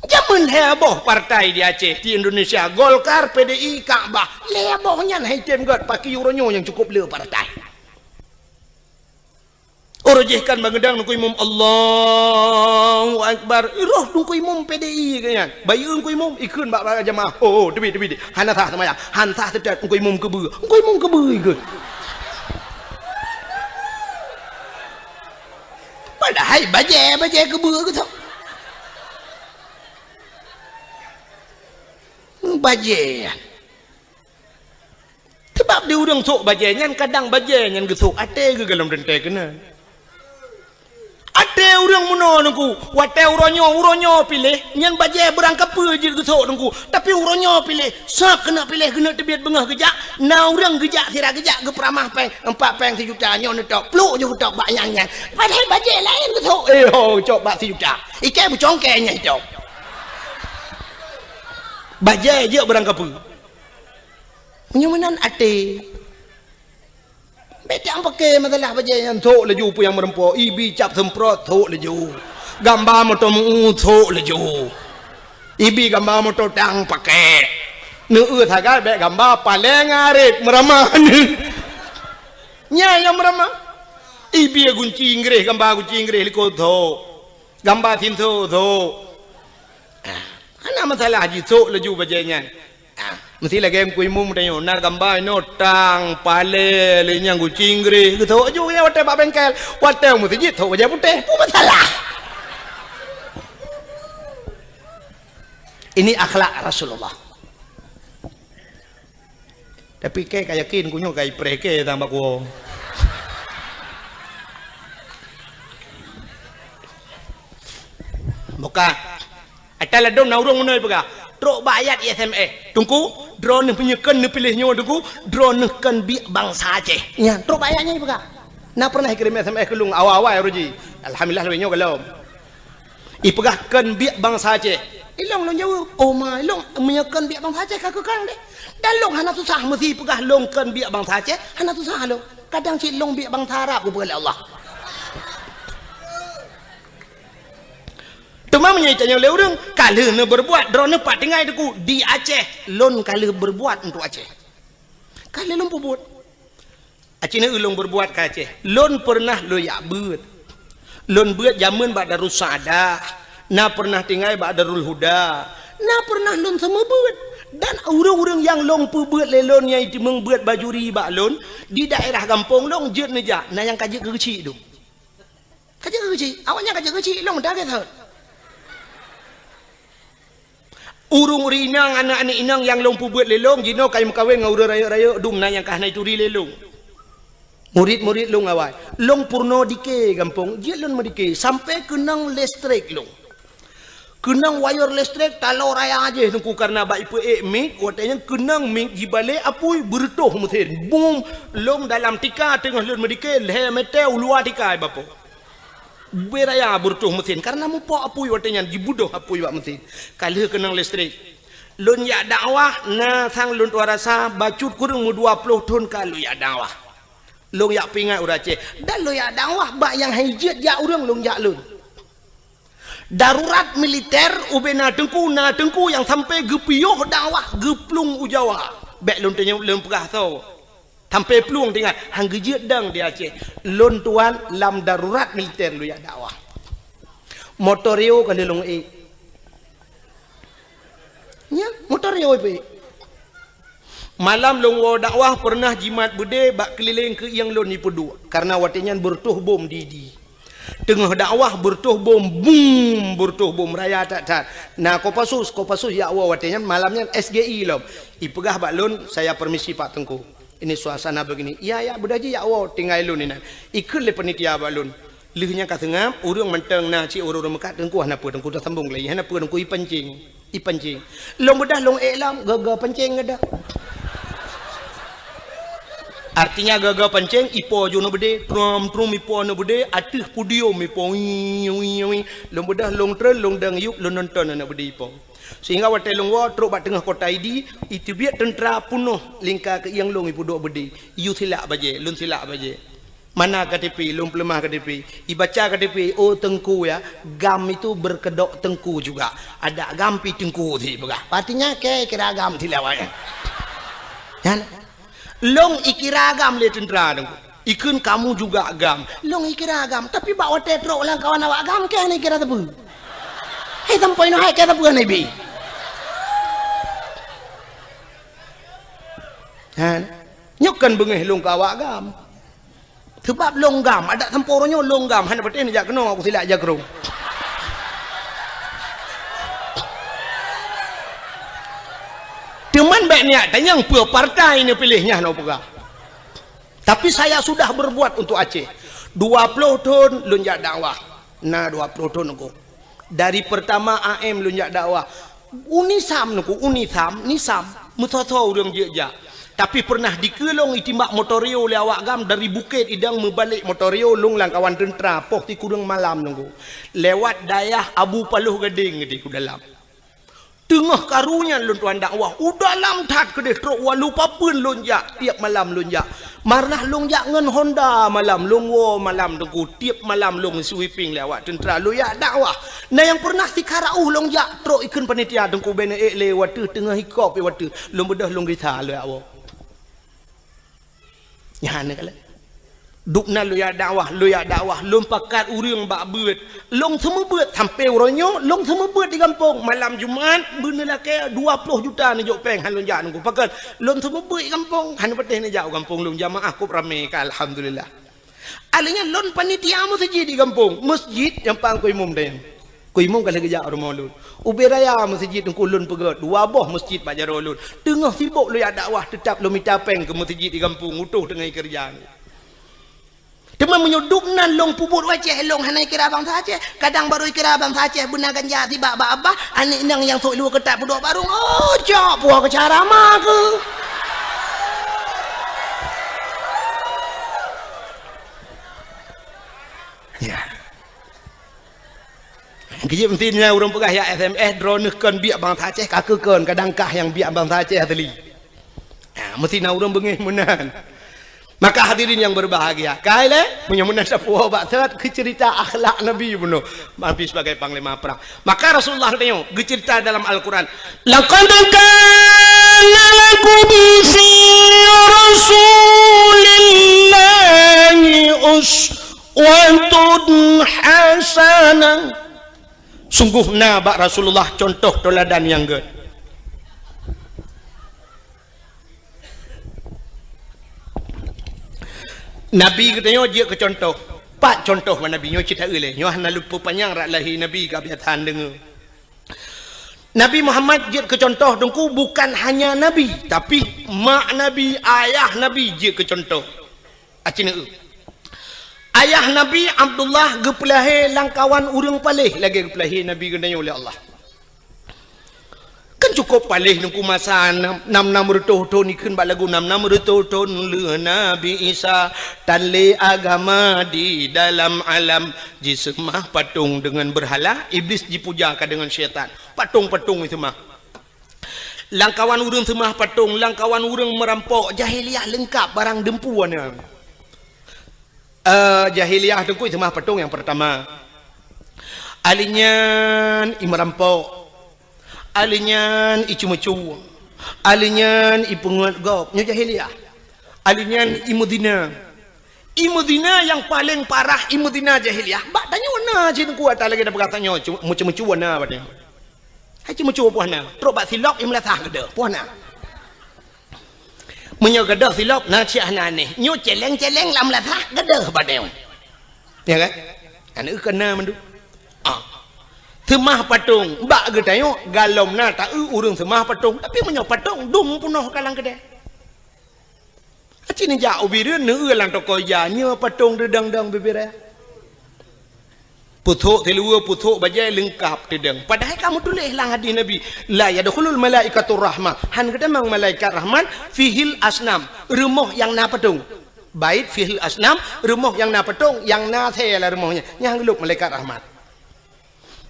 Jameun lhée boh partai di Aceh, di Indonesia, Golkar, P D I, Kakbah. Lhée boh nyan hai tem gét, pakri uroe nyoe nyang cukop le partai. Uroe jih kan bangeudang Teungku Imum, "Allahu Akbar." Roh Teungku Imum P D I keu nyan. Bayeue Teungku Imum, ikheun bak, bak jamaah. "Oh, oh, teubiet, teubiet. Hana sah seumayang. Han sah seutôt Teungku Imum keubeue." Teungku Imum keubeue ikheun. Padahai bajée, bajée keubeue geuh tu. Bajée. Sabab di ureuëng sôk bajée nyan, kadang bajée nyan geusôk até geuh golom teuntée keunan. Até ureuëng meunoe Teungku, watée uroe nyoe, uroe nyoe piléh, nyan bajée beurangkapeue jeuet geusôk Teungku. Tapi uroe nyoe piléh, sab keuneuk piléh, keuneuk teubiet beungoh geujak, na ureuëng geujak, sira geujak, geupeuramah péng, empat péng sijuta, nyoe neutôb, plôk jeuet geutôb bak nyang nyan. Padahai bajée laén geusôk, eh ho, cok bak sijuta. Iké beucongkée nyang itôb. Bajée jeuet beurangkapeue. Meunyoe meunan até. Bék tapaké masalah bajée nyan, sôk laju peue nyang meureumpok, ibi cap seumprot, sôk laju. Gamba moto meu-, sôk laju. Ibi gamba moto tang pakai. Neueu sagai bèk gamba paleng arit meurama. Nyan nyang meurama. Ibi gunci Inggréh, gamba gunci Inggréh likot tho. Gamba sinso tho. Ah, hana masalah jisok laju bajèe nyan. Ah, meusti lagèe Teungku Imum tanyoe, na gamba inoe tang, paleng, lé nyang gunci Inggréh, geusok laju watèe bak bengkel, watèe meuseujid sok bajèe putéh, peue masalah? Ini akhlak Rasulullah. Tapi kèe ka yakin, ku nyoe ka ipreh kèe tang bak kuwoe. Buka. Ata ladôm na ureueng meunoe peugah, trok bak ayat S M S. Teungku, droeneuh meunyoe kön neupiléh nyoe Teungku, droeneuh kön biek bansa Aceh. Nyan, trok bak ayat nyan peugah. Na pernah ikirém S M S keu lôn awai-awai uroe jih. Alhamdulillah lagèe nyoe gohlom. Ipeugah kön biek bansa Aceh. Ilôn lôn jaweueb, "Oh ma, ilôn meunyoe kön biek bansa Aceh ka keu kön deh." Dan lôn hana susah meusi peugah lôn kön biek bansa Aceh, hana susah lôn. Kadang cit lôn biek bansa Arab geupeugah lé Allah. Teuma meunyoe itanyong lé ureueng, ka lheueh neubeureubuat, droeneuh pat tinggai Teungku, di Aceh, lôn ka lheueh beureubuat untuk Aceh. Ka lheueh lôn peubuet. Aci na ulôn beureubuat ka Aceh. Lôn peureunah lôn jak beuet. Lôn beuet jameun bak Darussaaddah, na peureunah tinggai bak Darul Huda, na peureunah lôn seumeubeuet. Dan ureueng-ureueng nyang lôn peubeuet lé lôn nyang jiteumeung beuet bajuri bak lôn, di daerah gampông lôn jeuet neujak, na nyang ka jeuet keu geuchik dum. Ka jeuet keu geuchik, awaknyan ka jeuet keu geuchik, lôn meudagai that. Ureueng-ureueng inong, aneuk-aneuk inong nyang lôn peubeuet lé lôn, jinoe ka meukawen ngon ureueng rayeuk-rayeuk dum, na nyang ka hana jituri lé lôn. Murit-murit lôn awai. Lôn peurunoe dike gampông, jeuet lôn meudike, sampoe keunong listrik lôn. Keunong wayeur listrik taloe raya jih Teungku, kareuna bak ipeuék mik, watèe nyan keunong mik jibalek apui, beureutôh meusen. Bum! Lôn dalam tika teungoh lôn meudike, lhèe mètè u luwa tika ibapoh. Beu raya beureutôh meusen, kareuna mupok apui watèe nyan, jibudôh apui bak meusen. Ka lheueh keunong listrik. Lôn jak dakwah, na sang lôn tuan rasa, bacut kureueng meudua ploh thon ka lôn jak dakwah. Lôn jak peuingat ureueng Aceh. Dan lôn jak dakwah bak nyang han jeuet jak ureueng lôn jak lôn. Darurat militer, ubé na teungku, na teungku nyang sampoe geupiôh dakwah geuplueng u Jawa. Bèk lôn tanyong lôn peugah soe. Sampoe plueng teuingat, han geujeuet dong di Aceh. Lôn tuan lam darurat militer lôn jak dakwah. Motor Rio ka lheueh lôn ék. Nyan, motor Rio ipeuék. Malam lôn woe dakwah peureunah jimat beudé bak keulileng keuieng lôn ipeuduek, kareuna watèe nyan beureutoh bom di, di. Teungoh dakwah beureutoh bom, bum, beureutoh bom raya that-that. Na Kopassus, Kopassus jak woe watèe nyan malam nyan S G I lom. Ipeugah bak lôn, "Saya permisi Pak Teungku. Ini suasana begini." "Iya, ya, beudah jih jak woe, tinggai lôn inan." Ikheun lé panitia bak lôn. Lheueh nyan ka seungab, ureueng mantong na cit ureueng-ureueng meukat, "Teungku hana peue, Teungku tasambong lé, hana peue Teungku, ipancing, ipancing." Lôn beudah lôn ék lom, gaga pancing geudah. Artinya gaga pancing, ipo ju aneuk beudé, trom, trom ipo aneuk beudé, ateueh podium ipo, wii, wii, wii. Lôn beudah lôn treun, lôn dang yup, lôn nonton aneuk beudé ipo. Sehingga watèe lôn woe trok bak teungoh kota Idi, iteubiet teuntra peunoh lingka keuieng lôn ipeuduek beudé. Iyue silak bajèe, lôn silak bajèe. Mana K T P, lôn peuleumah K T P. Ibaca K T P, "Oh Teungku ya, GAM itu berkedok teungku juga. Ada GAM pi teungku," ipeugah. Artinya kèe kira GAM silak awaknyan. Nyan. Lôn ikira GAM lé teuntra Teungku. Ikheun, "Kamu juga GAM." Lôn ikira GAM, tapi bak watèe trok lam kawan awak GAM, kèe hana ikira sapeue. Hai sampoe nyoe hai kèe sapeue hana ibi. Ha. Nyoe kan beungèh lôn keu awak GAM. Seubab lôn GAM, adak sampoe uroe nyoe lôn GAM, hana patéh neujak keunoe, aku silak jakrong. Teuma bèk neujak tanyong peue partai neupiléh, nyan lôn peugah. Tapi saya sudah berbuat untuk Aceh. Dua ploh thon lôn jak dakwah. Na dua ploh thon Teungku. Dari pertama A M lôn jak dakwah. UNISAM Teungku, UNISAM, NISAM, meusoe-soe ureueng jeuet jak. Tapi peureunah dikeue lôn itimbak motor Rio lé awak GAM dari Bukét Idong meubalek motor Rio lôn lam kawan teuntra poh sikureueng malam Teungku. Lewat dayah Abu Paloh Gadeng di ku dalam. Teungoh karu nyan lôn tuan dakwah, u dalam that keudeh trok walu papeuen lôn jak, tiep malam lôn jak. Pernah lôn jak ngon Honda malam, lôn woe malam Teungku, tiep malam lôn sweeping lé awak teuntra, lôn jak dakwah. Na nyang pernah sikara uh lôn jak trok ikheun panitia Teungku, bèk neuék lé watèe teungoh hikop watèe, lôn beudôh lôn gisa lôn jak woe. Nyan ka lheueh. Dubnan lôn jak dakwah, lôn jak dakwah, lôn pakat ureueng bak beuet. Lôn seumeubeuet sampoe uroe nyoe, lôn seumeubeuet di gampông. Malam Jumat, beuneulakèe dua ploh juta neujok pèng, han lôn jak Teungku. Pakon, lôn seumeubeuet di gampông, han patéh neujak u gampông lôn, jamaah kôp ramè ka, alhamdulillah. Alèh nyan lôn panitia meuseujid di gampông, meuseujid nyang pang keu imum dayang. Keu imum ka lheueh geujak u rumoh lôn. Ubé raya meuseujid Teungku lôn peugöt, dua boh meuseujid bak jaroe lôn. Teungoh sibok lôn jak dakwah, teutap lôn mita pèng keu meuseujid di gampông, utoh teungoh keureuja. Teuma meunyoe dubnan lôn peubuet u Aceh, lôn hana kira bansa Aceh. Kadang barô kira bansa Aceh beuna ganja sibak bak abah, aneuk inong nyang sôk luweue keutat peuduek barong. Oh, cok, puwoe keu cara ma keuh. Ya. Keujeuet meusti nyan ureueng peugah jak S M S, droeneuh kon biek bansa Aceh, ka keuh kon, kadang kah nyang biek bansa Aceh asli. Ha, meusti na ureueng beungéh meunan. Maka hadirin yang berbahagia, kai lé, meunyoe meunan tapuwoe bak sot keu ceurita akhlak Nabi bunoe, Nabi sebagai panglima perang. Maka Rasulullah geutanyoe geuceurita dalam Al-Quran, "Laqad kana lakum fi Rasulillahi uswatun hasanah." Sunggoh na bak Rasulullah cuntoh teuladan nyang gèt. Nabi geutanyoe jeuet keu cuntoh. Pat cuntoh bak Nabi nyoe cit taeu-eu. Nyoe hana lôn peupanyang rot lahé Nabi ka biasa deungö. Nabi Muhammad jeuet keu cuntoh Teungku bukan hanya Nabi, tapi mak Nabi, ayah Nabi jeuet keu cuntoh. Aci neu. Ayah Nabi Abdullah geupeulahé lam kawan ureueng paléh lagèe geupeulahé Nabi geutanyoe lé Allah. Kan cukôp paléh Teungku masa nam, nam, nam reutôh thôn, ikheun bak lagu nam, nam reutôh thôn lheueh Nabi Isa, tan lé agama di dalam alam, jiseumah patong deungon beurhala, Iblis jipuja ka deungon syaitan. Patong-patong jiseumah. Lam kawan ureueng seumah patong, lam kawan ureueng meurampok, jahiliyah leungkap barang deumpu na. Eh, jahiliyah Teungku seumah patong nyang peurtama. Alèh nyan i meurampok. Alèh nyan i ceumeucue. Alèh nyan i peungeuet gob. Nyoe jahiliyah. Alèh nyan i meuzina. I meuzina nyang paleng parah, i meuzina jahiliyah. Bak tanyoe na cit Teungku ata lagèe tapeugah tanyoe, cu-, meucue-meucue na bak tanyoe. Hai ceumeucue poh na, trok bak silop i meulasah gadôh, poh na. Meunyoe gadôh silop na cit hana anéh. Nyoe céléng-céléng lam meulasah gadôh bak tanyoe. Ya kan? Aneuk keu na mandum. Ah. Seumah patong bak geutanyoe galom na taeu ureueng seumah patong. Tapi meunyoe patong dum peunoh ka lam keudè. Aci neujak u Bireuen, neu-eu lam toko ija, nyoe patong teudong-dong bibiraya. Pusok siluweue, pusok bajèe leungkap teudong. Padahai ka meutuléh lam hadih Nabi, "La yadkhulul malaikatur rahmah." Han geutamong malaikat rahmat, "Fihil asnam." Rumoh nyang na patong. Bait fihil asnam, rumoh nyang na patong, nyang na asèe lam rumoh nyan. Nyan han geulôp malaikat rahmat.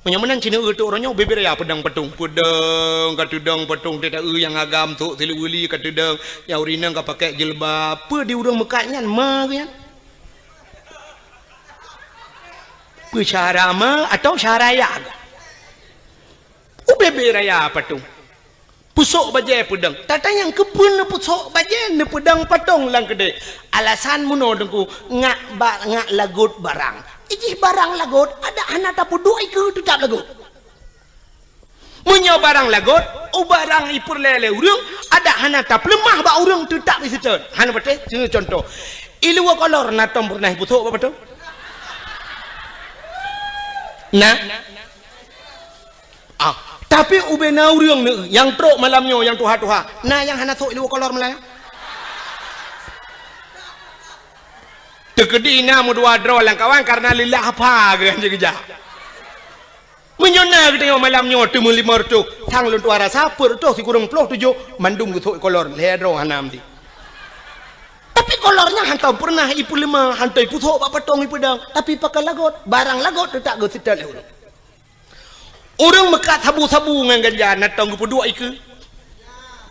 Meunyoe meunan cit neu-eu teuk uroe nyoe, bibiraya peudong patong. Peudong, ka teudong patong, teuta-eu nyang agam, sôk siluweue li ka teudong, nyang ureueng inong ka pakèk jilbab. Peue di ureueng meukat nyan, ma geuh nyan? Peue syara ma atau syara ya geuh? Ubé-bé raya patong. Pusok bajèe peudong. Tatanyong keupeue neupusok bajèe, neupeudong patong lam keudè. Alasan meunoe Teungku, ngak ba-, ngak lagot barang. Ijih barang lagot, adak hana tapeuduek ikeue teutap lagot. Meunyoe barang lagot, u barang ipeureulèe lé ureueng, adak hana tapeuleumah bak ureueng teutap iseutôt. Hana patéh, siuroe cuntoh. Iluwa kolor na tom peureunah ipusok bak patong? Na? Ah, tapi ubé na ureueng neu-eu nyang trok malam nyoe nyang tuha-tuha, na nyang hana sôk iluwa kolor malam nyan? Teukeudi na meudua droe lam kawan kareuna leulah apa geuh han jeuet geujak. Meunyoe na geutanyoe malam nyoe teumeulimong reutôh, sang lôn tuha rasa peuet reutôh sikureueng ploh tujoh mandum geusôk ikolor, lhèe droe hana meuti. Tapi kolor nyan hantom peureunah ipeuleumah, hantom ipusok bak patong ipeudong, tapi pakon lagot, barang lagot teutap geuseutôt lé ureueng. Ureueng meukat sabu-sabu ngon ganja na tom geupeuduek ikeue.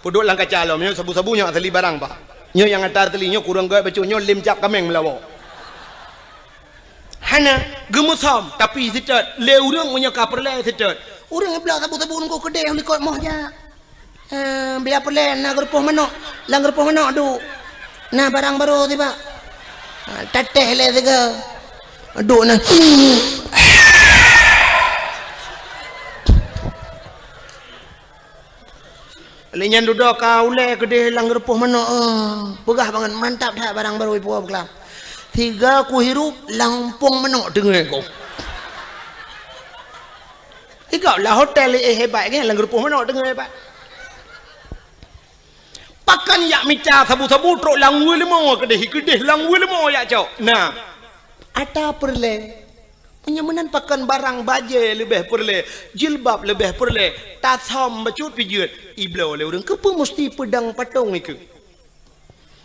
Peuduek lam kaca lom, nyoe sabu-sabu nyoe asali barang, Pak. Nyoe nyang ata teuli nyoe kureueng gèt bacut, nyoe lem cap kaméng meulawa. Hana, geumeusom, tapi seutôt. Lé ureueng meunyoe ka peureulèe seutôt. Ureueng bloe sabu-sabu ngon keudéh likot moh jak. Eh, biar peureulèe na geurupoh manok. Lam geurupoh manok duek. Na barang barô tibak. Ha, tatéh lé sigoe. Duek na. Lé nyan dudoe ka ulèe keudéh lam geurupoh manok, eh. Peugah bangat, mantap that barang barô ipuwoe beukeulaam. Sigoe kuhirup lam umpung manok teungoh ku. Igoe lah hotel, eh, hebat kan, lam geurupoh manok teungoh hebat. Pakon jak mita sabu-sabu trok lam weuleumô keudéh, keudéh lam weuleumô jak cok. Nah, ata peureulèe. Meunyoe meunan pakon barang bajèe leubeh peureulèe, jilbab leubeh peureulèe, tasam bacut pijeuet, ibloe lé ureueng. Keupeue musti peudong patong ikeue?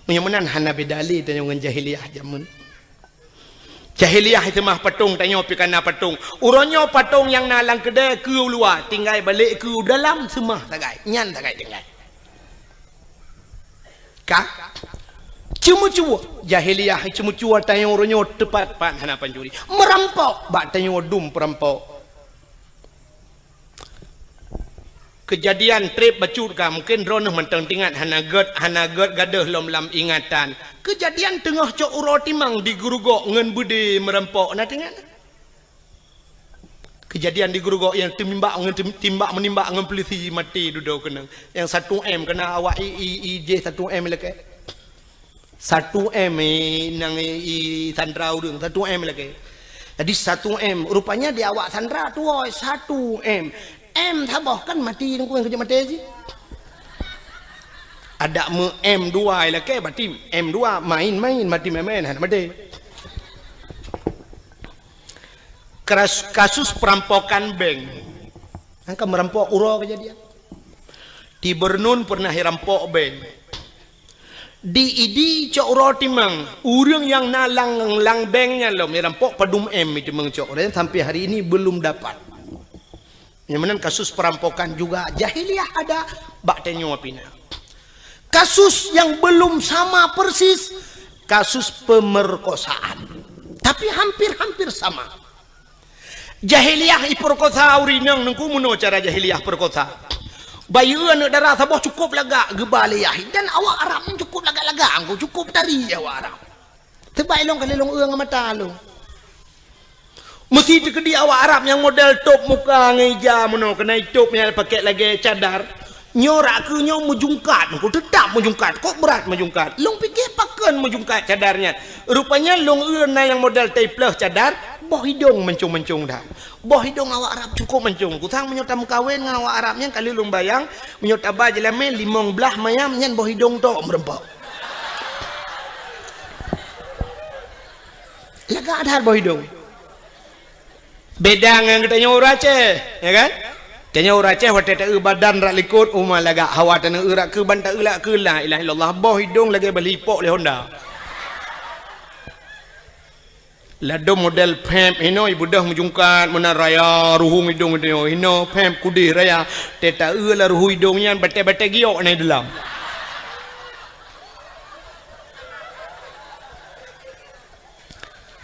Meunyoe meunan hana beda lé tanyoe ngon jahiliyah jameun. Jahiliyah seumah patong, tanyoe pih ka na patong. Uroe nyoe patong nyang na lam keudè keu u luwa, tinggai balek keu u dalam seumah sagai. Nyan sagai tinggai. Ka? Ceumeucue. Jahiliyah ceumeucue tanyoe uroe nyoe teupat-pat hana pancuri. Meurampok bak tanyoe dum peurampok. Keujadian trép bacut ka, mungken droeneuh mantong teuingat, hana gèt, hana gèt gadôh lom lam ingatan. Keujadian teungoh cok uroe timang di Geurugok ngon beudé meurampok, na teuingat? Keujadian di Geurugok nyang teumimbak ngon tim-, timbak meunimbak ngon peulisi maté dudoe keunong. Nyang satu M keuna awak i, i, i jih satu M ilakèe. Satu M, eh, nyang i, i sandra ureueng, satu M ilakèe. Jadi satu M, rupanya di awak sandra tuwoe satu M. M saboh kan maté, nyan keuh nyang keujeuet maté cit. Adak meu M dua ilakèe, berarti M dua main-main, maté main-main, hana maté. Kras-, kasus perampokan bank. Angka meurampok uroe keujadian. Di Bernun pernah irampok bank. Di Idi cok uroe timang, ureueng nyang na lam, lam bank nyan lom irampok padum M itimang cok, dan sampai hari ini belum dapat. Nyang meunan kasus perampokan juga jahiliyah ada, bak tanyoe pih na. Kasus yang belum sama persis, kasus pemerkosaan. Tapi hampir-hampir sama. Jahiliyah ipeurkosa ureueng inong, Teungku, meunoe cara jahiliyah peurkosa. Bayeue aneuk dara saboh cukôp lagak geuba lé yah, dan awak Arab nyan cukôp lagak-lagak, Teungku, cukôp tari awak Arab. Teuma ilong ka lheueh lôn eu ngon mata lôn. Meusi teukeudi awak Arab nyang model tôb muka ngon ija meunoe, keunan tôb nyang pakèk lagèe cadar. Nyoe rak keu nyoe meujungkat, Teungku, teutap meujungkat, kok brat meujungkat. Lôn pike pakon meujungkat cadar nyan. Rupanya lôn eu na nyang model taipleuh cadar, boh idong mancong-mancong that. Boh idong awak Arab cukôp mancong. Kusang meunyoe tameukawen ngon awak Arab nyan, ka lheueh lôn bayang, meunyoe taba jeulamé limong blaih mayam nyan boh idong tok meureumpok. Lagak that boh idong. Beda ngon geutanyoe ureueng Aceh, ya kan? Tanyoe ureueng Aceh watèe taeu badan rak likot, uma lagak, hawa taneuk eu rak keu ban taeu rak keu la ilaha illallah, boh idong lagèe bali ipok lé Honda. Ladôm model pèp hinoe ibeudôh meujungkat meunan raya, ruhueng idong tanyoe hinoe pèp kudeh raya, teuh taeu lam ruhueng idong nyan batèe-batèe giok na i dalam.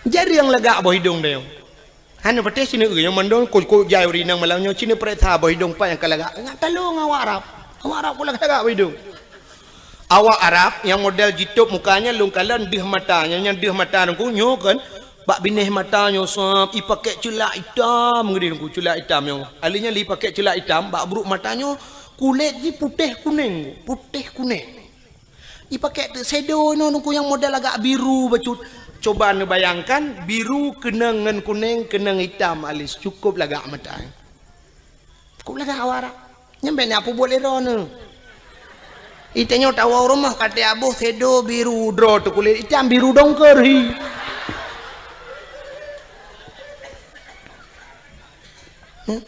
Jareueng lagak boh idong tanyoe. Hana patéh sineuk eu nyang mandum, kok-kok jai ureueng inong malam nyoe sineuk pareksa boh idong pat nyang ka lagak. Ngat talong awak Arab. Awak Arab kok lagak-lagak boh idong. Awak Arab nyang model jitôb muka nyan lôn kalon deuh mata, nyang, nyang deuh mata Teungku nyoe kan. Bak binéh mata nyoe sab, ipakèk ceulak itam, ngeudeh Teungku, ceulak itam nyoe. Ahli nyan lé ipakèk ceulak itam, bak brôk mata nyoe kulét jih putéh kunéng, putéh kunéng. Ipakèk teuk shadow inoe Teungku nyang model agak biru bacut. Coba neubayangkan, biru keunong ngon kunéng, keunong itam alis, cukôp lagak mata. Cukôp lagak awak Arab. Nyan bèk na peubuet lé droeneuh. Itanyoe tawoe rumoh ka teuaboh shadow biru droe teuh kulét itam biru dongker hi. Hmm?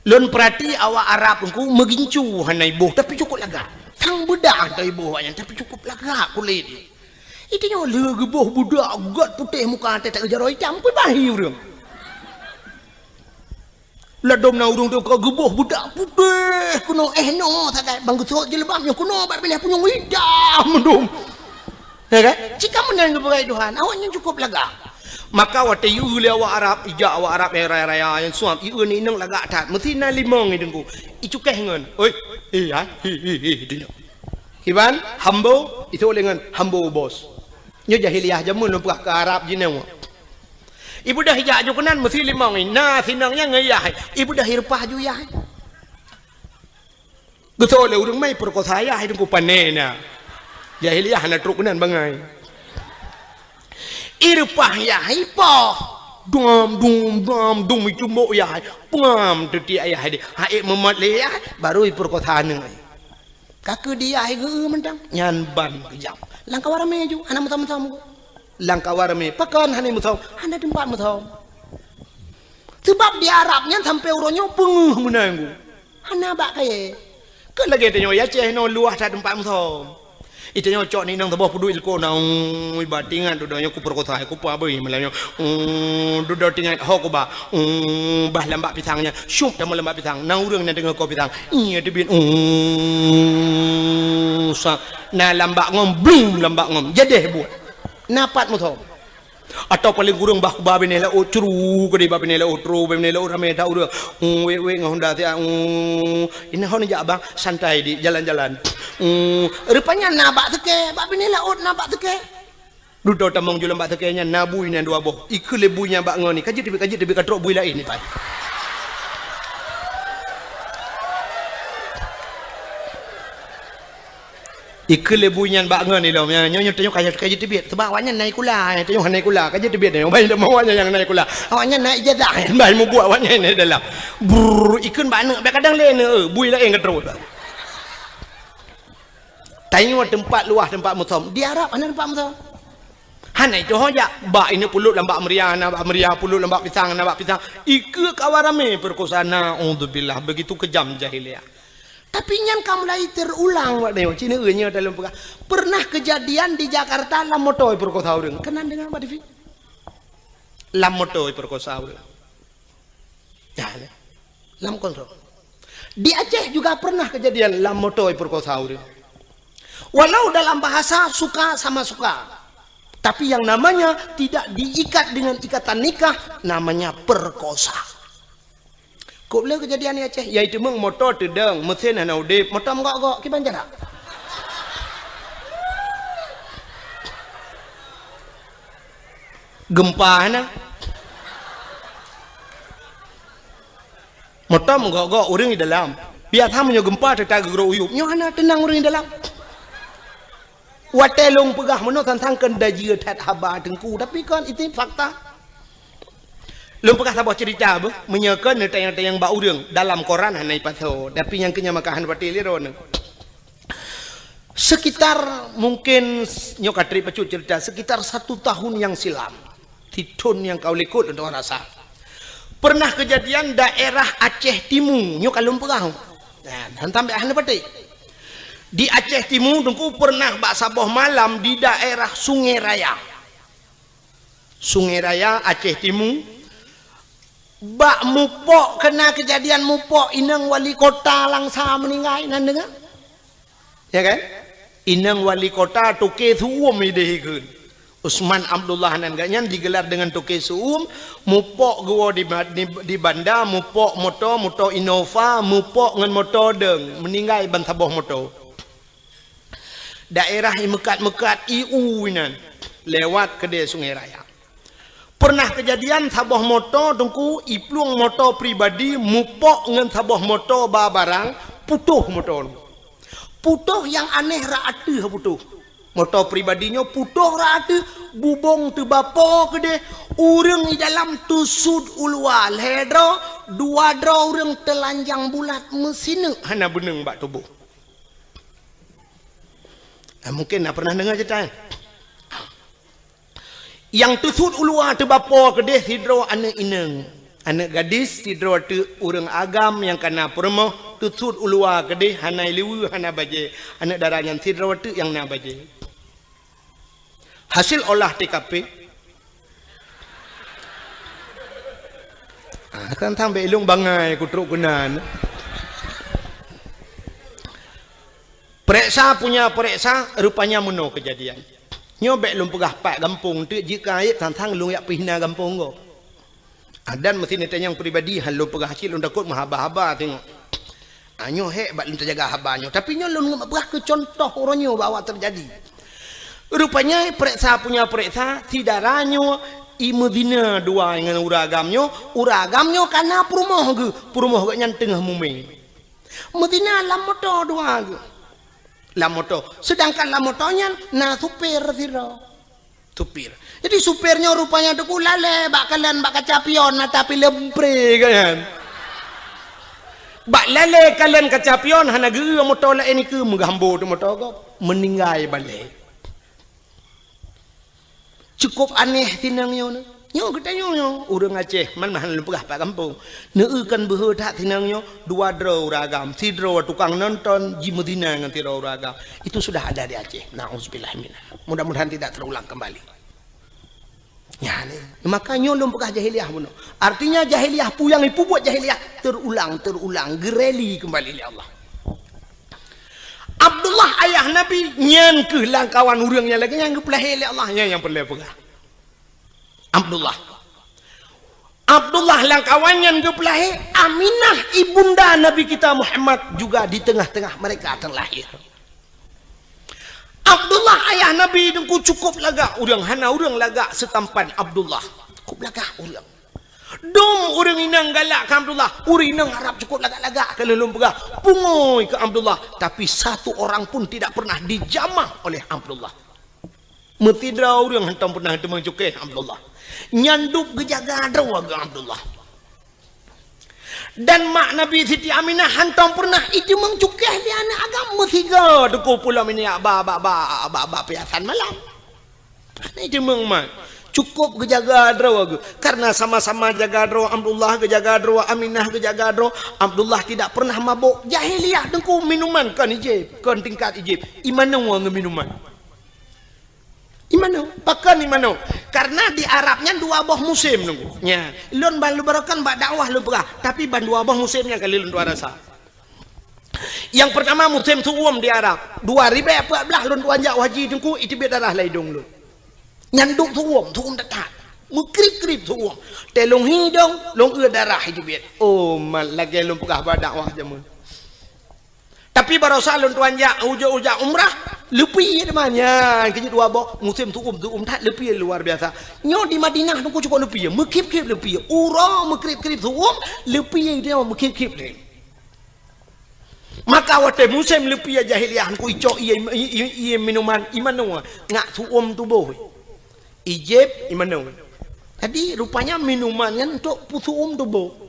Lôn peurati awak Arab Teungku meugincu hana iboh, tapi cukôp lagak. Sang beudang hana iboh awak nyan, tapi cukôp lagak kulét. Itanyoe lé geuboh budak gèt putéh muka teuh taeu jaroe itam, peue bahi ureueng. Ladôm na ureuëng teuka geuboh budak putéh keunoe, eh, noe sagai bang geusot jilbab nyoe keunoe bak binéh punyueng itam mandum. Ya kan? Cit ka meunan geupeugah Tuhan, awaknyan cukup lagak. Maka watée ieu lé awak Arab, ijak awak Arab nyang raya-raya nyang suam, ieu ni inong lagak that, meusti na limong i deungku. Icukéh ngon, "Oi, eh, hai, hi, hi, hi," dunyok. Iban, hambo, itu lé ngon hambo bos. Nyoe jahiliyah jameun lôn peugah keu Arab jinoe. Ibeudôh ijak ju keunan meusti limong i, na sinong nyang ngon yah. Ibeudôh ireupah ju yah. Geutôi lé ureuëng mai peurekosa yah, i deungku pané na. Jahiliyah hana trok keunan bangai. Ireupah yah, ipoh. Dum, dum, dum, dum, icumbok yah. Pengam teutiek yah deh. Haék meumot lé yah, baru ipeurekosa aneuk. Ka keu di yah geu mantong. Nyan ban keujam. Lam kawan ramé ju, hana meusom-som. Lam kawan ramé, pakon hana meusom? Hana teumpat meusom. Sebab di Arab nyan sampoe uroe nyoe peungeuh meunan. Hana bak kayée. Keu lagée tanyoe i Aceh nyoe luwah that teumpat meusom. I tanyoe cok ni nang saboh peuduek ilko na, ui, ba tingat dudoe nyoe kupeurekosa, kupa beuh malam nyoe. Ui, dudoe tingat ho kuba. Ui, bah lambak pisang nyan. Syup tamong lambak pisang. Na ureuëng nyang deungoe ko pisang. Iya teubiet. Ui, sa. Na lambak ngom, blum lambak ngom. Jadeh buet. Na pat meusom. Atawa paléng kureueng bah kuba binéh laôt, curu keudeh bah binéh laôt, tro bah binéh laôt, ramé that ureuëng. Hmm, wék-wék ngon honda siat, hmm, inan hon jak bang, santai di jalan-jalan. Hmm, rupanya na bak seukée, bah binéh laôt na bak seukée. Dudoe tamong ju lam bak seukée nyan na bui nyan dua boh. Ikheun lé bui nyan bak ngon ni, ka jeuet teubiet, ka jeuet teubiet, ka trok bui laén ni pai. Ikheun lé bui nyan bak ngon ilom, nyoe, nyoe, nyoe tanyoe ka, ka jeuet teubiet. Sebab awaknyan na sikula, tanyoe hana sikula, ka jeuet teubiet nyoe. Bai lom awaknyan nyang na sikula. Awaknyan na ijazah, bai mubuet awaknyan na dalam. Brrr, ikheun bak aneuk, bak kadang lé aneuk, bui laén ka trok. Tanyoe teumpat luwah teumpat meusom. Di Arab hana teumpat meusom. Hana itu ho jak. Bak ini pulot lam bak meuria, na bak meuria, pulot lam bak pisang, na bak pisang. Ikeu kawan ramé peurekosa, naudzubillah. Begitu kejam jahiliyah. Tapi nyan ka mulai terulang, Pak Nyoe. Cina nyoe dalam peugah. Pernah kejadian di Jakarta lam moto peurekosa ureuëng. Keunan deungoe bak T V. Lam moto peurekosa ureuëng. Ya, ya. Lam kontrol. Di Aceh juga pernah kejadian lam moto peurekosa ureuëng. Walau dalam bahasa suka sama suka. Tapi yang namanya tidak diikat dengan ikatan nikah, namanya perkosa. Kok le kejadian di Aceh, yaitu meng moto teudong, mesin hana udeb, moto meugok-gok, kiban cara. Gempa hana. Moto meugok-gok ureuëng di dalam. Biasa meunyoe gempa teuta geugrok uyup, nyoe hana teunang ureuëng di dalam. Watée lôn peugah meunoe sang-sang keu dajieue that haba teungku, tapi kan itu fakta. Lôn peugah saboh cerita beuh, meunyoe keu neutayang-tayang bak ureuëng dalam koran hana ipasoe, tapi nyang keu nyan maka hana patéh lé droeneuh. Sekitar mungkin nyoe ka trép bacut cerita, sekitar satu tahun yang silam, sithon nyang ka likot untuk rasa. Pernah kejadian daerah Aceh Timu, nyoe ka lôn peugah. Nah, hana tambah hana patéh. Di Aceh Timu teungku pernah bak saboh malam di daerah Sungai Raya. Sungai Raya, Aceh Timu. Bak mupok keuna kejadian mupok inong wali kota Langsa meuninggai nan deungoe. Ya kan? Inong wali kota Toke Su'um ideh ikheun. Usman Abdullah nan geuh nyan digelar dengan Toke Su'um, mupok geuwoe di, di, di banda, mupok moto, moto Innova, mupok ngon moto dong, meuninggai ban saboh moto. Daerah i meukat-meukat i u inan, lewat keudeh Sungai Raya. Pernah kejadian saboh moto teungku, iplueng moto pribadi mupok ngon saboh moto ba barang, putôh moto. Putôh nyang aneh rot ateueh putôh. Moto pribadi nyoe putôh rot ateueh, bubong teubapo keudeh, ureuëng i dalam teusut u luwa lhée droe, dua droe ureuëng teulanjang bulat meusineuk hana beuneueng bak tuboh. Ah, mungkin na pernah deungoe cerita nyan. Nyang teusut u luwa teubapo keudeh sidroe aneuëk inong. Aneuëk gadis sidroe teuk ureuëng agam nyang kana peurumoh teusut u luwa keudeh hana liweue hana bajée. Aneuëk dara nyan sidroe teuk nyang na bajée. Hasil olah T K P, Ah, tang-tang bèk lôn bangai kutrok keunan. Pereksa punya pereksa, rupanya meunoe keujadian. Nyoe bèk lôn peugah pat gampông teuk, jeuet keu aéb tang-tang lôn jak peuhina gampông gob. Ah, dan meusi neutanyong pribadi, han lôn peugah cit lôn takot meuhaba-haba teungoh. Ah, nyoe hék bak lôn teujaga haba nyoe. Tapi nyoe lôn peugah keu cuntoh uroe nyoe bahwa teujadi. Rupanya pereksa punya pereksa, si dara nyoe imeuzina dua ngon ureueng agam nyoe, ureueng agam nyoe ka na peurumoh geuh, peurumoh geuh nyan teungoh mumè. Meuzina lam moto dua geuh. Lam moto. Seudangkan lam moto nyan na supir sidroe. Supir. Jadi supir nyoe rupanya teungku lalè bak kalon bak kaca pion mata pilem pre kan. Bak lalè kalon kaca pion hana geu moto laén nikeue meugambo teuh moto gob. Meuninggai balè. Cukup aneh sinang nyoe. Nyoe geutanyoe nyoe, ureuëng Aceh, man mahan lôn peugah pat gampông. Neueu kan beuhe that sinang nyoe, dua droe ureuëng agam, sidroe tukang nonton jimeuzina ngon sidroe ureuëng agam. Itu sudah ada di Aceh. Nauzubillah minha. Mudah-mudahan tidak terulang kembali. Ya, ni. Maka nyoe lôn peugah jahiliyah bunoe. Artinya jahiliyah peue nyang ipubuet jahiliyah terulang, terulang, geureli kembali lé Allah. Abdullah ayah Nabi nyan keuh lam kawan ureuëng nyang lagée nyan geupeulahé lé Allah, nyan nyang peureulée peugah. Abdullah. Abdullah lam kawan nyan geupeulahé, Aminah ibunda Nabi kita Muhammad juga di tengah-tengah mereka terlahir. Abdullah ayah Nabi teungku cukup lagak ureuëng, hana ureuëng lagak seutampan Abdullah. Cukup lagak ureuëng. Dum ureuëng inong galak keu Abdullah, ureuëng inong Arab cukup lagak-lagak ka lôn peugah. Pungui keu Abdullah, tapi satu orang pun tidak pernah dijamah oleh Abdullah. Meusidroe ureuëng hantom pernah teumeung cukéh Abdullah. Nyan dub geujaga droe geuh Abdullah. Dan mak Nabi Siti Aminah hantom pernah iteumeung cukéh lé aneuëk agam meusigoe teungku pulo minyak ba, ba, ba, ba, ba piasan malam. Hana iteumeung mat. Cukup geujaga droe geuh. Karena sama-sama jaga droe, Abdullah geujaga droe, Aminah geujaga droe. Abdullah tidak pernah mabok. Jahiliyah teungku minuman kon ijép, kon tingkat ijép. Imanoe ngon minuman. Imanoe, pakon imanoe? Karena di Arab nyan dua boh musim teungku. Nya, lôn ban lôn barokan bak dakwah lôn peugah, tapi ban dua boh musim nyan kali lôn tuan rasa. Nyang pertama musim su'um di Arab. Dua ribèe peuet blah lôn tuan jak haji teungku, iteubiet darah lam idong lôn. Nyan dum su'um, su'um that-that. Meukrib-krib su'um. Teuh lôn hidong, lôn eu darah iteubiet. Oh, mat lagée lôn peugah bak dakwah jameun. Tapi barosa lôn tuan jak ujoe-ujoe umrah, leupie teuma nyan keu jeuet dua boh musim su'um, su'um that leupie luar biasa. Nyoe di Madinah teungku cukup leupie, meukrib-krib leupie. Uroe meukrib-krib su'um, leupie nyoe meukrib-krib lé. Maka watée musim leupie jahiliyah teungku icok ié, ié, ié minuman imanoe ngat su'um tuboh. Ijép imanoe. Jadi rupanya minuman nyan untuk peusu'um tuboh.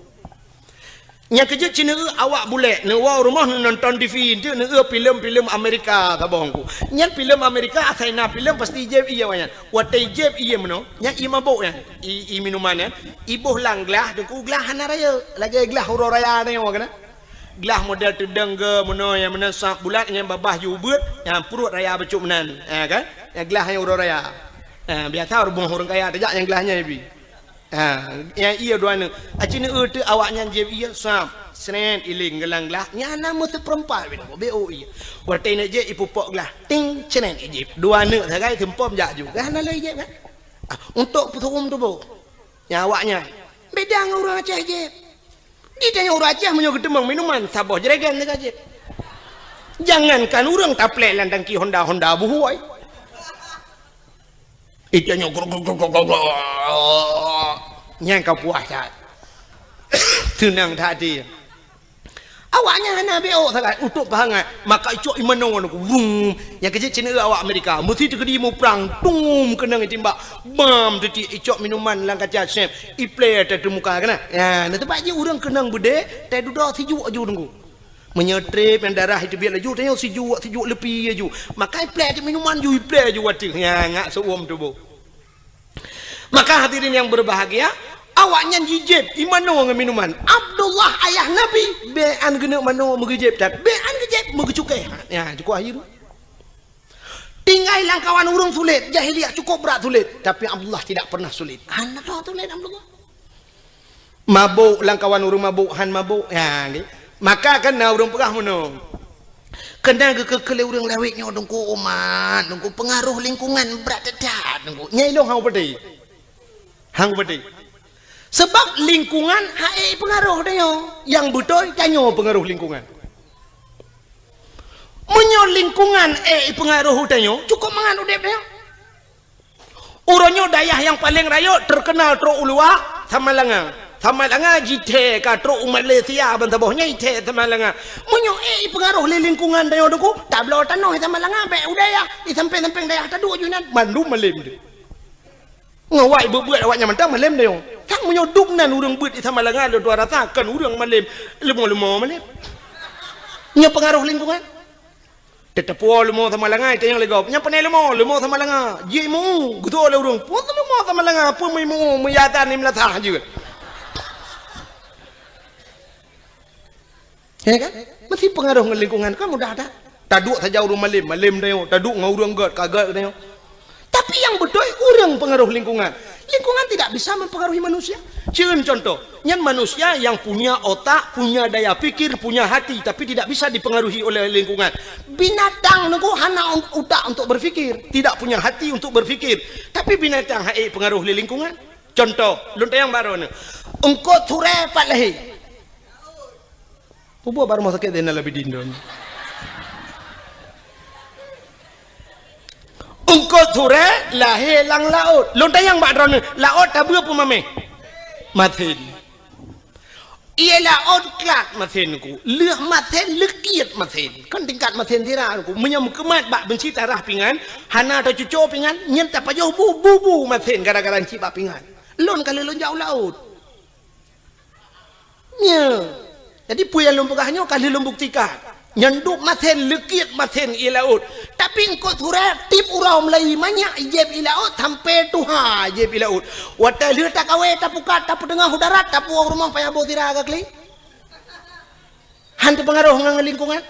Nyang keujeuet cit neueu awak bulek, neuwoe u rumoh neunonton T V, enteuk neueu filem-filem Amerika saboh teungku. Nyan filem Amerika asai na filem pasti ijép ié awak nyan. Watée ijép ié meunoe, nyan ié mabök nyan, ié, ié minuman nyan, iboh lam glah teungku glah hana rayeuk, lagée glah uroe raya nyoe keunan. Glah model teudong geuh meunoe nyang meunan sab bulat nyang babah jih ubeuet, nyang pruet raya bacut meunan, ha kan? Nyang glah nyang uroe raya. Ha, biasa rumoh ureuëng kaya tajak nyang glah nyan ibi. Ha, nyang ié dua neuk. Aci neueu teuk awaknyan jieb ié, sab, sret, iléng geulang glah. Nyan na meuseupeureumpah bit beu ié. Watée neuk jieb ipupok glah, ting, sret, ijieb. Dua neuk sagai seumpom jak ju. Gah na lé ijieb kan? Ah, untuk peusu'um tuboh. Nyang awaknyan. Beda ngon ureuëng Aceh jieb. Di tanyoe ureuëng Aceh meunyoe geuteumeung minuman, saboh jerigen teuka jieb. Jangankan ureuëng taplek lam tangki Honda-Honda buhôi. Ita nyoe grok, grok, grok, grok, grok. Nyang ka puas that. Seunang that até. Awaknyan hana beok sagai, utok pahangat. Maka icok imanoe nyoe, wrum. Nyang keujeuet cit awak Amerika. Meusi teukeudi muprang, tum, keunong itimbak. Bam, teuti icok minuman lam kaca sep. Iplé teuh teumuka keunan. Ya, na teumpat jih ureuëng keunong beudé, teududoe sijuek aju teungku. Meunyoe trép nyang darah iteubiet laju, tanyoe sijuek, sijuek leupie laju. Maka iplé cit minuman ju, iplé laju ateueh. Nya, ngak seuuem tuboh. Maka hadirin yang berbahagia, awaknyan jijieb imanoe ngon minuman. Abdullah ayah Nabi, bèk an geuneuk manoe meugeujieb that, bèk an geujieb meugeucukéh. Nya, cukup akhé. Tinggai lam kawan ureuëng sulet, jahiliyah cukup brat sulet, tapi Abdullah tidak pernah sulet. Hana sulet Abdullah. Mabôk lam kawan ureuëng mabôk, han mabôk. Ya, nggih. Maka kan na ureuëng peugah meunoe. Keunan geukeu-keu lé ureuëng lawét nyoe Teungku umat, Teungku, peungaroh lingkungan brat that-that, Teungku. Nyai lôn hang peudeh. Hang peudeh. Sebab lingkungan hak ék peungaroh tanyoe. Nyang beutôi tanyoe peungaroh lingkungan. Meunyoe lingkungan ék peungaroh tanyoe, cukôp mangat udeb tanyoe. Uroe nyoe dayah nyang paleng rayeuk teukeunal trok u luwa, Samalanga. Samalanga jithèe ka trok u Malaysia ban saboh nyan jithèe Samalanga. Meunyoe ék peungaroh lé lingkungan tanyoe Teungku, tabloe tanoh Samalanga bèk u dayah, di sampéng-sampéng dayah taduek ju inan, mandum malem deuh. Ngon awak beuet-beuet awak nyan mantong malem tanyoe. Sang meunyoe dum nan ureuëng beuet di Samalanga lôn tuan rasa kon ureuëng malem, leumo-leumo malem. Nyoe peungaroh lingkungan. Teuteupeue leumo Samalanga, itanyong lé gob. Nyan pane leumo, leumo Samalanga. Jimeu, geutu'oh lé ureuëng. Peue leumo Samalanga, peue meuimu, meuyatan ni meulasah jeuet. Ya kan? Meusti peungaroh ngon lingkungan, kan mudah that. Taduek saja ureuëng malem, malem tanyoe. Taduek ngon ureuëng gét, ka gét tanyoe. Tapi nyang beutôi ureuëng peungaroh lingkungan. Lingkungan tidak bisa mempengaruhi manusia. Cieun contoh, nyan manusia yang punya otak, punya daya pikir, punya hati, tapi tidak bisa dipengaruhi oleh lingkungan. Binatang Teungku hana un-, utak untuk berpikir, tidak punya hati untuk berpikir. Tapi binatang hak ék peungaroh lé lingkungan. Contoh, lôn tanyong baroe nyoe. Eungkôt Surée pat lahé? Peue buet bak rumoh sakét Zainal Abidin dum? Eungkôt Surée lahé lam laôt. Lôn tanyong bak droeneuh, laôt tabeuet peue mamèh? Masen. Ié laôt klat masen Teungku. Lheueh masen, leukiet masen. Kan tingkat masen sira Teungku. Meunyoe meukeumat bak beunci tarah pingan, hana teucuco pingan, nyan tapajoh bu, bu, bu masen gara-gara cit bak pingan. Lôn ka lheueh lôn jak u laôt. Nyoe. Jadi, peue nyang lôn peugah nyoe ka lheueh lôn buktikan. Nyan duek masen, leukiet masen ié laôt. Tapi eungkôt Surée tiep uroe meulayi manyak ijép ié laôt, sampoe tuha ijép ié laôt. Watée lheueh takawé, tapukat, tapeuteungoh u darat, tapuwoe u rumoh payah boh sira ka kli. Han teupeungaroh ngon lingkungan.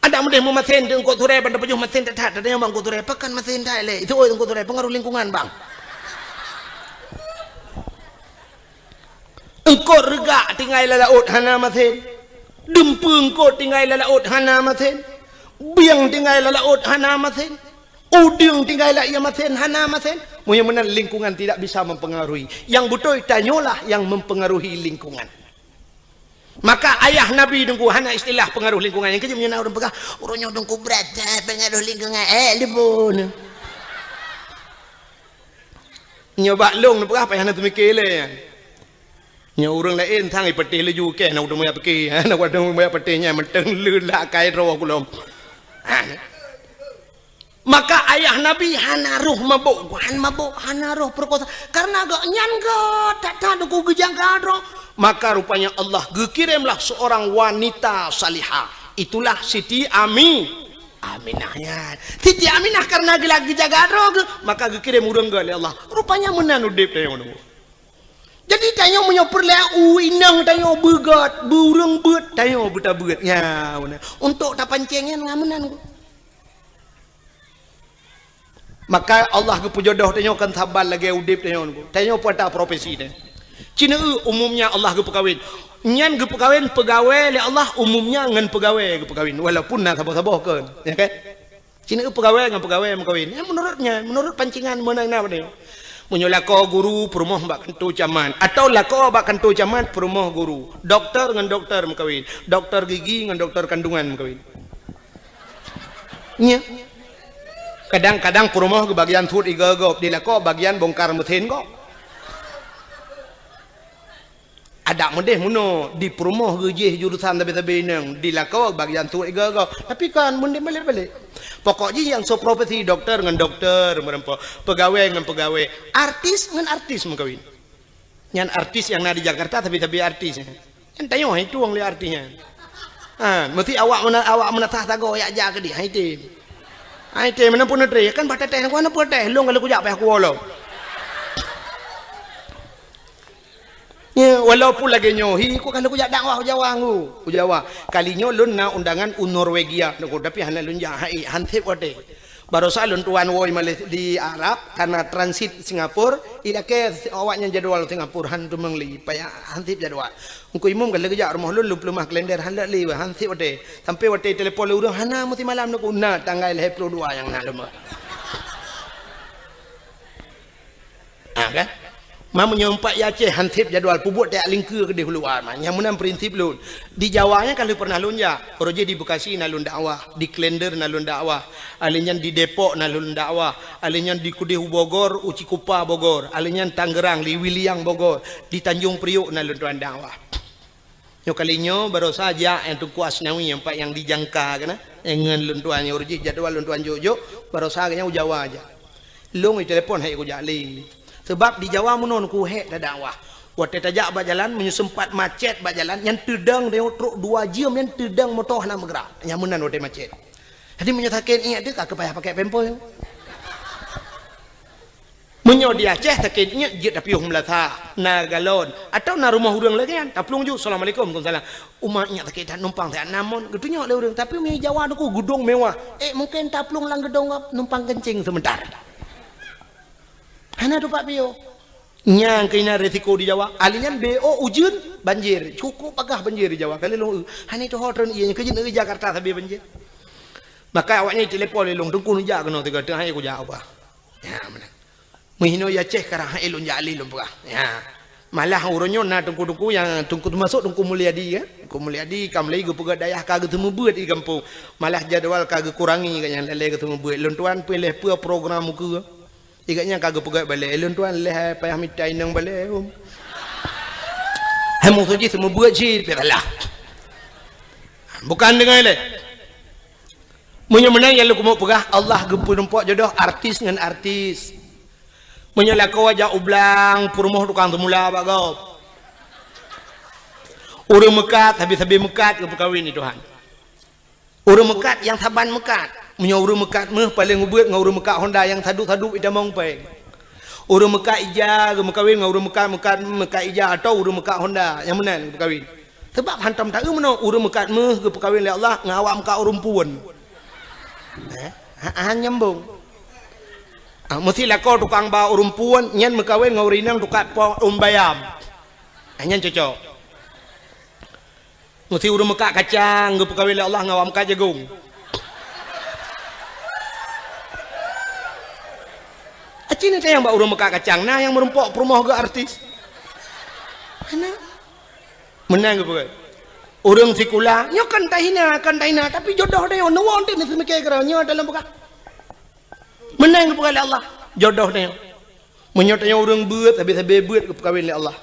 Adak meudeh meumasen di eungkôt Surée, ban tapajoh masen that-that, tatanyong bak eungkôt Surée, pakon masen that lé? Itu oi eungkôt Surée, peungaroh lingkungan, bang. Eungkôt Reugak tinggai lam laôt hana masen. Dumpeue eungkôt tinggai lam laôt hana masen. Bieng tinggai lam laôt hana masen. Udeueng tinggai lam ié masen hana masen. Meunyoe meunan lingkungan tidak bisa mempengaruhi. Nyang beutôi tanyoe lah nyang mempengaruhi lingkungan. Maka ayah Nabi Teungku hana istilah peungaroh lingkungan. Nyang keujeuet meunyoe na ureuëng peugah, "Ureuëng nyoe Teungku brat that peungaroh lingkungan." Eh, leumo nyoe. Nyoe bak lôn neupeugah payah na teumike lé. Nyoe ureuëng laén sang ipeuteh laju keh na udeueng meuyak pike. Na udeueng meuyak peuteh nyan mantong leulat kai droe kulom. Ah. Maka ayah Nabi hana roh mabôk, han mabôk, hana roh peurekosa. Karena gobnyan gét that-that Teungku geujaga droe. Maka rupanya Allah geukiremlah seorang wanita salihah. Itulah Siti Ami-, Aminah nyan. Siti Aminah karena geula geujaga droe geuh, maka geukirém ureuëng gét lé Allah. Rupanya meunan udeb tanyoe. Jadi tanyoe meunyoe peureulée u inong tanyoe beugét, beu ureuëng beuet, tanyoe beutabeuet. Nya, meunan. Untuk tapancéng nyan ngon meunan. Maka Allah geupeujodoh tanyoe kon saban lagée udeb tanyoe. Tanyoe peue ata profesi tanyoe. Cina umumnya Allah geupeukawen. Nyan geupeukawen peugawée lé Allah umumnya ngon peugawée geupeukawen. Walaupun na saboh-saboh kon. Ya kan? Cina peugawée ngon peugawée meukawen. Ya, menurutnya, menurut pancingan meunan na padahai. Meunyoe lakoe guru peurumoh bak kantô camat. Atau lakoe bak kantô camat peurumoh guru. Doktor ngon doktor meukawen. Doktor gigi ngon doktor kandungan meukawen. Nya. Kadang-kadang peurumoh geubagian suet igoe gob, di lakoe bagian bongkar mesin gob. Adak meudeh meunoe, di peurumoh geujih jurusan sabe-sabe inong, di lakoe bagian suet igoe gob. Tapi kan meudeh balek-balek. Pokok jih nyang soe profesi doktor ngon doktor meureumpok, peugawée ngon peugawée, artis ngon artis meukawen. Nyan artis nyang na di Jakarta, sabe-sabe artis. Nyan tanyoe hai tueng lé artis nyan. Ha, meusti awak meuna-, awak meunasah sagoe yak jak keudeh, hai tem. Hai tem, meunan pun neutré, kan bah teuteh, ku hana peuteh, lôn ka lheueh kujak payah kuwoe lom. Ya, walaupun lagée nyoe, hi, ku ka lheueh kujak dakwah u Jawa ngu, u Jawa. Kali nyoe lôn na undangan u Norwegia, tapi hana lôn jak, hai, han sép watée. Barosa lôn tuan woe Malaysia di Arab, karena transit Singapura, ilakée awaknyan jadwal Singapura, han teumeung lé, payah hanseb jadwal. Teungku Imum ka lheueh geujak rumoh lôn, lôn peuleumah kalender, han lé, hanseb watée. Sampai watée telepon lé ureuëng, hana meusimalam Teungku, na tanggai lhée ploh dua nyang na lôn. Ha, kan? Ma meunyoe umpat i Aceh hanseb jadwal, peubuet tajak lingkeue keudeh u luwa, ma. Nyang meunan prinsip lôn. Di Jawa nyan ka lheueh pernah lôn jak. Uroe jih di Bekasi na lôn dakwah, di Klender na lôn dakwah. Alheuh nyan di Depok na lôn dakwah. Alheuh nyan di keudeh u Bogor, u Cikupa Bogor. Alheuh nyan Tangerang, di Wiliang Bogor. Di Tanjung Priok na lôn tuan dakwah. Nyoe kali nyoe barosa jak nyang Teungku Asnawi nyang pat nyang dijangka keunan. Nyang ngon lôn tuan nyoe uroe jih jadwal lôn tuan jok-jok, barosa geuhnyan u Jawa jak. Lôn itelepon hai kujak lé. Sebab di Jawa meunoe Teungku hék tadakwah. Watée tajak bak jalan, meunyoe seumpat macet bak jalan, nyan teudong tanyoe trok dua jeuem nyan teudong moto hana meugerak. Nyang meunan watée macet. Jadi meunyoe sakét iék teuh ka keupayah pakai pempes. Meunyoe di Aceh sakét iék jeuet tapiôh meulasa, na galon, atawa na rumoh ureuëng lagée nyan, taplueng ju, "Assalamualaikum." "Waalaikumsalam." "Uma iék sakét that, numpang siat na mon." Geutunyok lé ureuëng, tapi meunyoe Jawa Teungku geudong mewah, eh, mungken taplueng lam geudong gob, numpang keuncing seumeuntar. Hana tupat piôh. Nyang keunan risiko di Jawa. Alheuh nyan B O ujeuen, banjir. Cukup bagah banjir di Jawa. Kali lôn, hana tuho treun ié, keu jeuet Jakarta sabe banjir. Maka awaknyan telepon lé lôn, "Teungku neujak keunoe sigoe teuk, hai kujak ubah." Ya, meunan. Meuhinoe i Aceh karang hai lôn jak lé lôn peugah. Ya. Malah uroe nyoe na teungku-teungku nyang teungku teumasok Teungku Mulyadi, ya. Teungku Mulyadi ka mulai geupeugah dayah ka geuteumeubeuet di gampông. Malah jadwal ka geukurangi gobnyan lé geuteumeubeuet. Lôn tuan pih lheueh peue program ukeue. Di gobnyan ka geupeugah balée. Lôn tuan lheueh payah mita inong balée, um. Hai musoh jih teumeubeuet cit, pih salah. Bukan deungon lé. Meunyoe meunan nyang lôn keumeung peugah, Allah geupeurumpok jodoh artis ngon artis. Meunyoe lakoe jak u blang, peurumoh tukang seumula bak gob. Ureuëng meukat, sabe-sabe meukat geupeukawen di Tuhan. Ureuëng meukat nyang saban meukat. Meunyoe ureuëng meukat méuh paleng ubeuet ngon ureuëng meukat honda nyang sadup-sadup itamong péng. Ureuëng meukat ija geumeukawen ngon ureuëng meukat, meukat, meukat ija atawa ureuëng meukat honda nyang meunan geupeukawen. Sabab hantom taeu meunoe ureuëng meukat méuh geupeukawen lé Allah ngon awak meukat ureuëng puon. Eh, ha, ha, nyambung. Ah, meusi lakoe tukang ba ureuëng puon nyan meukawen ngon ureuëng inong tukang po ureuëng bayam. Ah, nyan cocok. Meusi ureuëng meukat kacang geupeukawen lé Allah ngon awak meukat jagong. Aci ni tayang bak ureuëng meukat kacang, na nyang meurumpok peurumoh geu artis. Hana. Meunan geupeugah. Ureuëng sikula, nyoe kan tahina, kan tahina, tapi jodoh tanyoe, neuwoe teuk neuseumiké keudroe, nyoe dalam peugah. Meunan geupeugah lé Allah, jodoh tanyoe. Meunyoe tanyoe ureuëng beuet, sabe-sabe beuet geupeukawen lé Allah.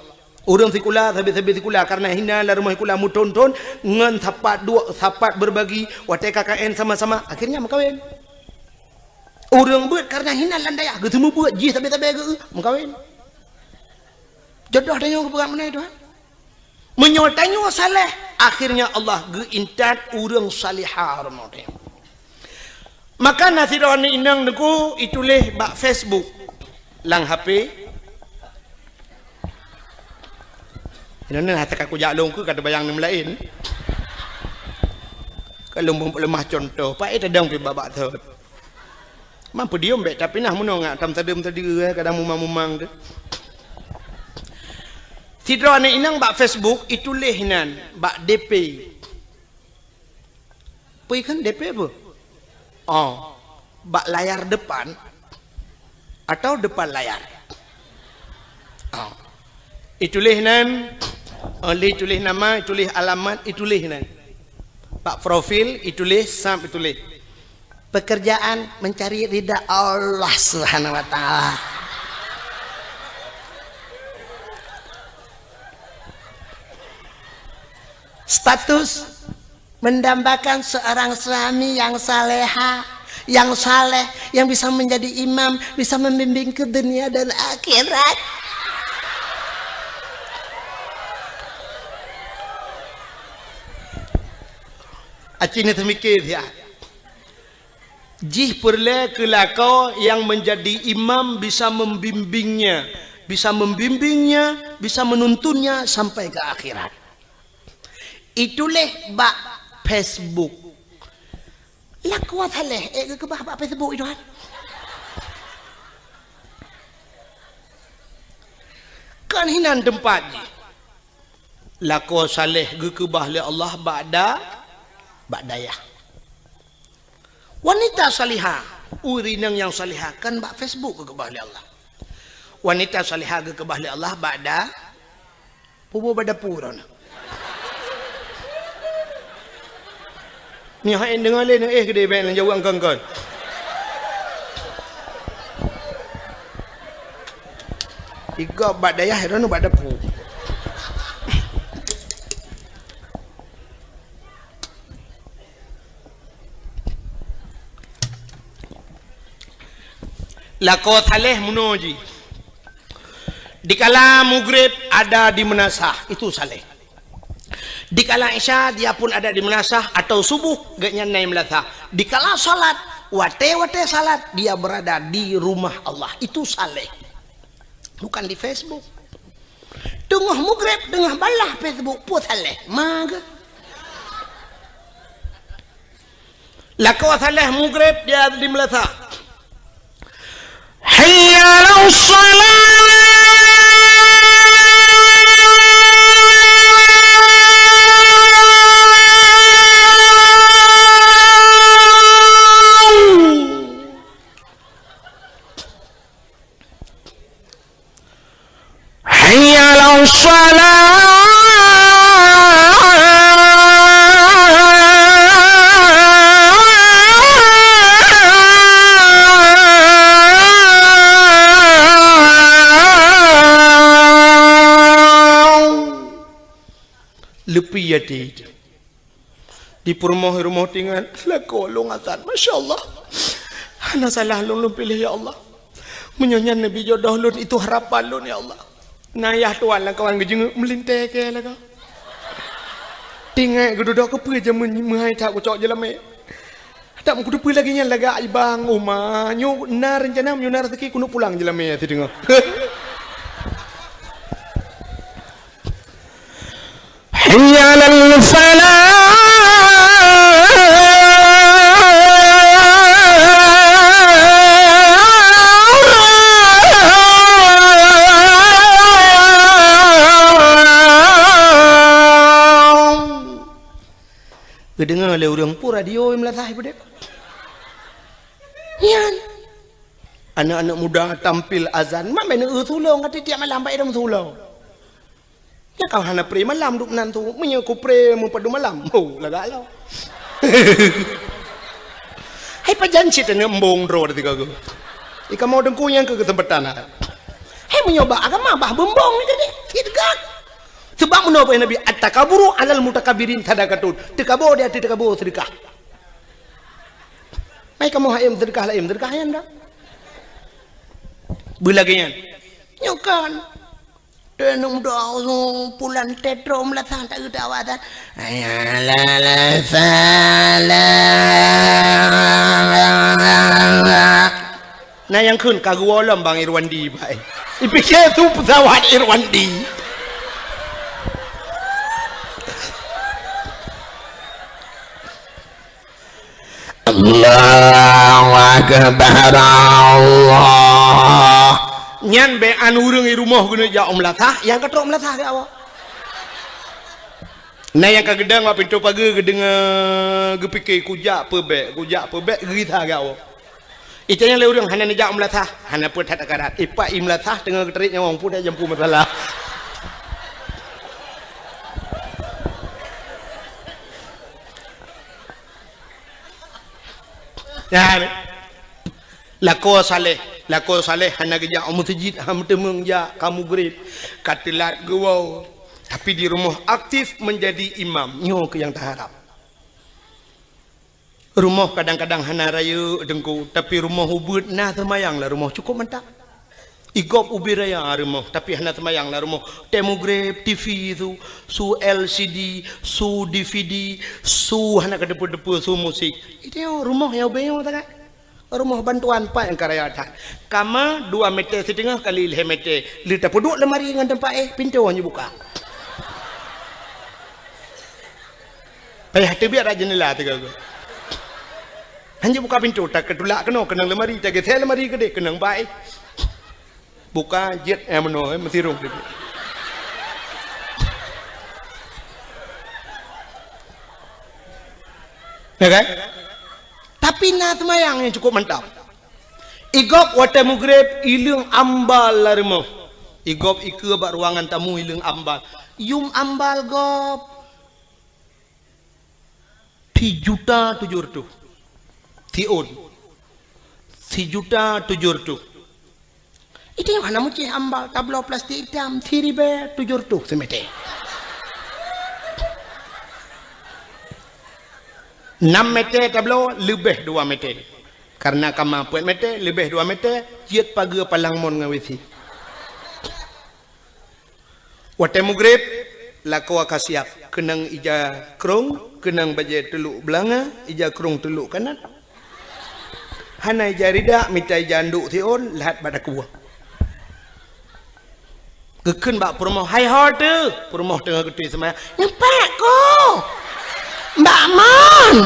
Ureuëng sikula, sabe-sabe sikula, karena hina lam rumoh sikula meuthon-thon, ngon sapat duek, sapat berbagi, watée K K N sama-sama, akhirnya meukawen. Ureuëng beuet karena hina lam dayah, geuseumeubeuet jih sabe-sabe geu, meukawen. Jodoh tanyoe geupeugah meunan Tuhan. Meunyoe tanyoe saleh, akhirnya Allah geuintat ureuëng salihah rumoh tanyoe. Maka na sidroe aneuk inong Teungku ituléh bak Facebook lam H P. Inoe hase ka kujak lôn keu ka teubayang nem laén. Ka lôn beuleumah contoh, paét tadong pih babak thot. Mampu diom bék, tapi nah meunoe ngak tam sadeuem sadeue, eh, kadang mumang-mumang tu. Sidroe aneuk inong bak Facebook ituléh nan bak D P. Peue kheun D P peue? Oh, bak layar depan atau depan layar? Oh. Ituléh nan, oh, lé tuléh nama, ituléh alamat, ituléh nan. Bak profil ituléh, sab ituléh. Pekerjaan mencari ridha Allah Subhanahu wa Ta'ala. Status mendambakan seorang suami yang saleha, yang saleh, yang bisa menjadi imam, bisa membimbing ke dunia dan akhirat. Aci ni teumikir ya. Jih peureulée keu lakoe nyang meunjadi imam bisa membimbingnya, bisa membimbingnya, bisa menuntunnya sampai ke akhirat. Ituléh bak Facebook. Lakoe saléh ék geukeubah bak Facebook, Tuhan. Kan hinan teumpat jih. Lakoe saléh geukeubah lé Allah bak da-, bak dayah. Wanita salihah, ureueng inong nyang salihah kan bak Facebook geukeubah lé Allah. Wanita salihah geukeubah lé Allah bak da-, puboh bak dapu droeneuh. Nyoe hai deungoe lé, nyoe éh keudéh bèk lôn jaweueb kon-kon. Igob bak dayah, droeneuh bak dapu. Lakoe saléh meunoe jih. Dikala mugreb ada di meunasah, itu saléh. Dikala isya dia pun ada di meunasah atau subuh gobnyan na i meunasah. Dikala salat, watée-watée salat dia berada di rumah Allah, itu saléh. Bukan di Facebook. Teungoh mugreb, teungoh balah Facebook, peue saléh? Mage. Lakoe saléh mugreb dia di meunasah. Hayya 'alas shalah. Hayya 'alas shalah. Leupie até. Di peurumoh-rumoh tingan, lakoe lôn azan. Masya Allah. Hana salah lôn, lôn piléh, ya Allah. Meunyoe nyan neubi jodoh lôn, itu harapan lôn, ya Allah. Na yah tuan lam kawan geujeungeuk meulintèe keu lagoe. Tingat geududoe keupeue jameun meuhai that kucok jeulamé. Tak meukuteupeue lagèe nyan lagak ibang uma. Nyoe na reuncana, nyoe na raseuki keuneuk pulang jeulamé sideungoe. Hayya 'alal falah. Geudeungoe lé ureueng, peue radio i meulasah i peudeh. Nyan. Aneuk-aneuk muda tampil azan, mak meuneuk eu tulông ka tiep malam bak idong tulông. Nyan ka hana pré malam duek nan tu. Meunyoe ku pré meupadum malam, ho, lagak lom. Hai pajan cit aneuk embong droe di tiga go. Ika mau dengku nyang keu keuseumpatan. Hai meunyoe bak agama bah beumbong ni jadi. Fit gak. Sebab meunoe peue Nabi, "At-takaburu 'alal mutakabbirin sadaqatun." Teukabo di ateueh teukabo seudeukah. Mai kamoe hayem seudeukah laén, seudeukah nyan dak. Beulagèe nyan. Nyoe kan. Deungon doa pulan tetro meulasah tak geuda awak tan. Hayya 'alal falah. Na nyang kheun ka geuwoe lom Bang Irwandi, bai. Ipike tu pesawat Irwandi. Allahu Akbar, Allah. Nyan bèk an ureueng i rumoh geuneuk jak u meulasah, nyang ka trok meulasah keu awak. Na nyang ka geudong bak pintoe pageue geudeungoe, geupike, "Kujak peue bèk, kujak peue bèk," geugisa keu awak. Itanyong lé ureueng, "Hana neujak u meulasah?" "Hana peue that akarat." Ipak i meulasah teungoh geutarék nyawöng, peue that jampu masalah. Nyan. Lakoe saléh, lakoe saléh hana geujak u meuseujid, hana meuteumeung jak, ka mugreb, ka teulat geuwoe. Tapi di rumoh aktif menjadi imam. Nyoe keuh nyang taharab. Rumoh kadang-kadang hana rayeuk teungku, tapi rumoh ubeuet na seumayang lam rumoh cukôp mantap. Igob ubé raya rumoh, tapi hana seumayang lam rumoh. Tém mugreb, T V su, su L C D, su D V D, su hana keudeupeue-deupeue, su musik. Itu rumoh nyang ubé nyoe takat. Rumoh bantuan pat nyang ka raya that. Kama dua meter siteungoh kali lhèe meter. Lé tapeuduek lemari ngon teumpat éh, pintoe nyoe buka. Payah teubiet rak jeundela teuga-ga. Hanjeuet buka pintoe, takeutulak keunoe, keunong leumari, tageusée leumari keudeh, keunong bai. Buka jeuet, eh, meunoe, eh, meusirong keudeh. Ya kan? Tapi na seumayang nyang cukup mantap. Igob watée mugreb, ileueng ambal lam rumoh. Igob ikeue bak ruangan tamu, ileueng ambal. Yum ambal gob. Sijuta tujoh reutôh. Siôn. Sijuta tujoh reutôh. Itu nyang hana meucéh ambal, tabloe plastik itam, siribée tujoh reutôh simete. Nam mete tabloe, leubeh dua mete. Karena kama peuet mete, leubeh dua mete, jeuet pageue palang mon ngon WC. Watée mugreb, lakoe ka siab, keunong ija krong, keunong bajée teulok beulanga, ija krong teulok kanan. Hana ija rida, mita ija anduk siôn, lhat bak dakue. Geukheun bak peurumoh, "Hai ho teuh?" Peurumoh teungoh geutôi seumayang. "Nyoe pat ko?" "Mbak mon."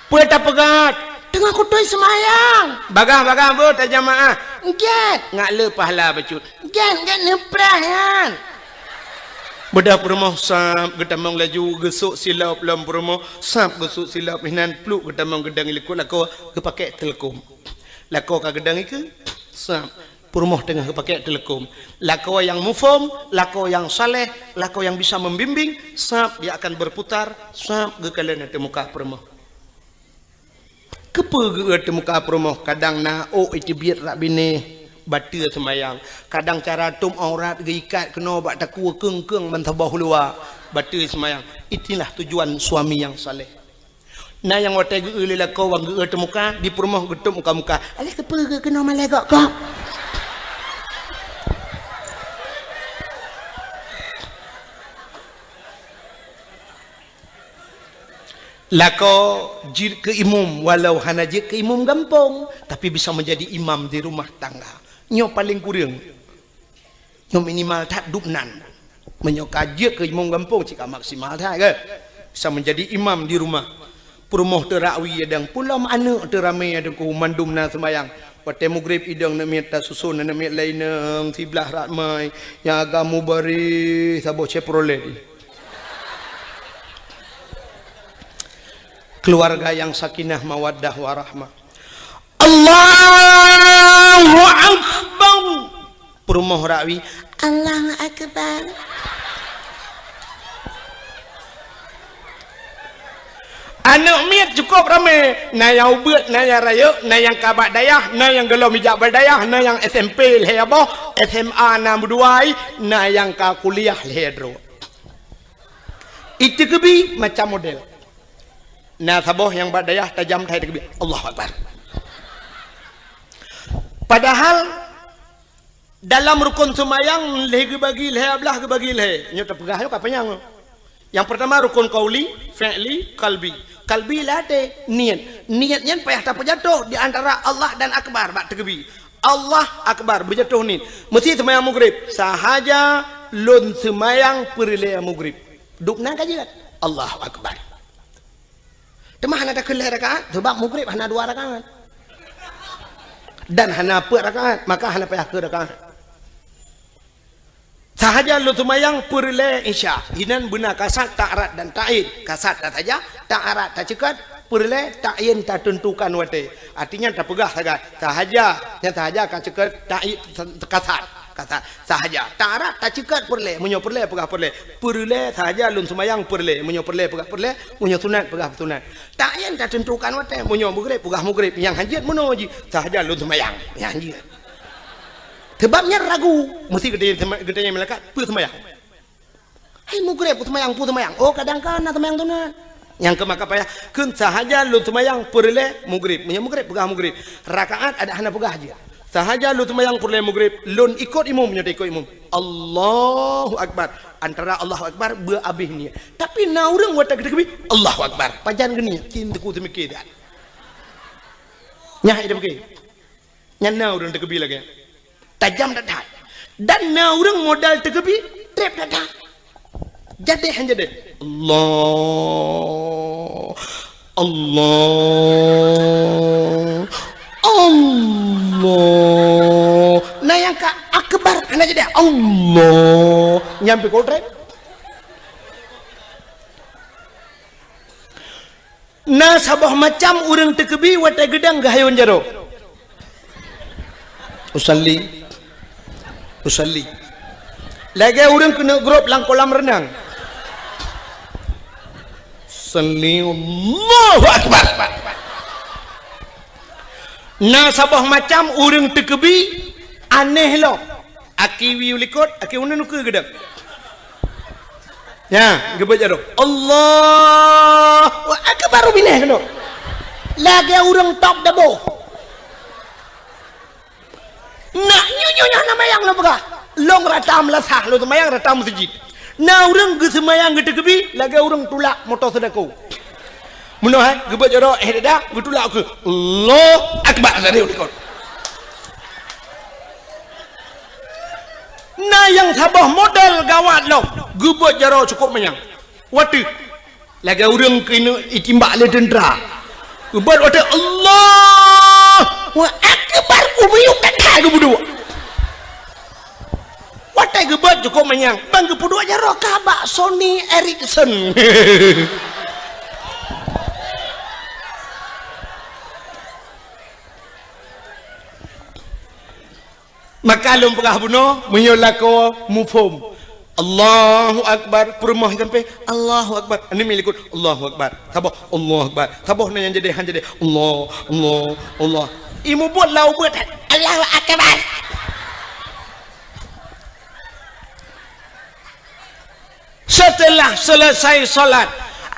"Peue tapeugah?" "Teungoh kutôi seumayang." "Bagah-bagah beuh tajamaah." "Gét." "Ngat le pahala bacut." "Gét, gét neuprah nyan." Beudôh peurumoh sab geutamong laju geusok silop lom peurumoh, sab geusok silop hinan pluek geutamong geudong likot lakoe geupakée teuleukom. Lakoe ka geudong ikeue, sab peurumoh teungoh geupakée teuleukom. Lakoe nyang muphom, lakoe nyang saleh, lakoe nyang bisa membimbing, sab dia akan berputar, sab geukalon ateueh muka peurumoh. Keupeue geu-eu teuh muka peurumoh, kadang na ôk iteubiet rak binéh, bateue seumayang. Kadang cara tôb aurat geuikat keunoe bak takue keung-keung ban saboh luwa, bateue seumayang. Itulah tujuan suami nyang saleh. Na nyang watée geu-eu lé lakoe wan geu-eu teuh muka, di peurumoh geutôb muka-muka. "Alah keupeue geu-eu keunoe malée gok-gok?" Lakoe jeuet keu imum, walau hana jeuet keu imum gampông, tapi bisa menjadi imam di rumah tangga. Nyoe paleng kureueng. Nyoe minimal that dubnan. Meunyoe ka jeuet keu imum gampông, cit ka maksimal that, kan? Bisa menjadi imam di rumah. Peurumoh teuh rak wie idong, pulom aneuëk teuh ramé idong, mandum na seumayang. Watée mugreb idong aneuk miet, tasuson aneuk miet laén inong siblah rak mai, nyang agam mubareh saboh Chevrolet. Keluarga yang sakinah, mawaddah, warahmah. Allahu Akbar. Peurumoh rak wie, Allahu Akbar. Aneuk miet cukup ramé, na nyang ubeuet, na nyang rayeuk, na nyang ka bak dayah, na nyang gohlom ijak bak dayah, na nyang S M P lhée boh, S M A na meuduai, na nyang ka kuliah lhée droe. Iteukeubi macam model. Na saboh nyang bak dayah tajam that iteukeubi, Allahu Akbar. Padahal dalam rukon seumayang lhée geubagi lhée, ablah geubagi lhée. Nyoe tapeugah nyoe ka panyang. Nyang peurtama rukon qauli, fi'li, qalbi. Qalbi lam até, niet. Niet nyan payah tapeujatoh di antara Allah dan Akbar bak teukeubi. Allah Akbar, beujatoh niet. Meusi seumayang mugreb, sahaja lôn seumayang peureulée mugreb. Dubnan ka jeuet. Allahu Akbar. Teuma hana takheun lhée rakaat, sabab mugreb hana dua rakaat. Dan hana peuet rakaat, maka hana payah keu rakaat. Sahaja lôn seumayang peureulée Isya. Inan beuna kasat, ta'arat dan ta'yin. Kasat tasaja, ta'arat taceukot, peureulée ta'yin tateuntukan watée. Artinya tapeugah sagai. Sahaja, nyang sahaja ka ceukot, ta'yin kasat. Kasat. Sahaja. Ta'arat taceukot peureulée, meunyoe peureulée peugah peureulée. Peureulée sahaja lôn seumayang peureulée, meunyoe peureulée peugah peureulée, meunyoe sunat peugah sunat. Ta'yin tateuntukan watée, meunyoe mugreb peugah mugreb, nyang hanjeuet meunoe jih, sahaja lôn seumayang, nyang hanjeuet. Sabab nyan ragu, meusi geutanyoe, geutanyoe malaikat, peue seumayang? Hai mugreb, peue seumayang, peue seumayang? Oh, kadang ka na seumayang sunat. Nyang keu maka payah, kheun sahaja lôn seumayang peureulée mugreb. Meunyoe mugreb, peugah mugreb. Rakaat adak hana peugah jih. Sahaja lôn seumayang peureulée mugreb, lôn ikot imum, nyoe ikot imum. Allahu Akbar. Antara Allahu Akbar, beu abéh niet. Tapi na ureuëng watée geuteukeubi, Allahu Akbar. Pajan geuniet, cit teukeu teumike that. Nyan hai teumike. Nyan na ureuëng teukeubi lagée nyan. Tajam that-that. Dan na ureuëng modal teukeubi, treb that-that. Jadéh han jadéh. Allah. Allah. Allah. Na nyang ka akbar, hana jadi Allah. Nyang pih kotrek. Na saboh macam ureuëng teukeubi watée geudang geuhayôn jaroe. Usalli. Usalli. Lagée ureuëng keuneuk grob lam kolam reunang. Salli Allahu Akbar. Na saboh macam ureuëng teukeubi aneh lom. Aki wieu likot, aki uneun ukeue geudang. Ya, geubeuet jaroe. Allahu Akbar, binéh keunoe. Lagée ureuëng top dabo. Nak nyoe, nyoe, nyoe na mayang lôn peugah. Lôn rata meulasah, lôn seumayang rata meuseujid. Na ureuëng geuseumayang geuteukeubi, lagée ureuëng tulak moto seudako. Meunoe hai, geubeuet jaroe, eh, dada, geutulak ukeue. Allahu Akbar, tadi ulikot. Na nyang saboh model gawat lom, geubeuet jaroe cukôp manyang. Watée lagée ureuëng keuneuk itimbak lé teuntra. Ubat watée Allahu Akbar, ubiyuk that-that geupeuduek. Watée geubat cukôp manyang, ban geupeuduek jaroe ka bak Sony Ericsson. Maka lôn peugah bunoe, meunyoe lakoe muphom, Allahu Akbar, peurumoh sampai, Allahu Akbar. Aneuk miet likot, Allahu Akbar. Saboh, Allahu Akbar. Saboh na nyang jadi, han jadi. Allah, Allah, Allah. Imeubeuet lam ubeut, Allahu Akbar. Setelah selesai salat,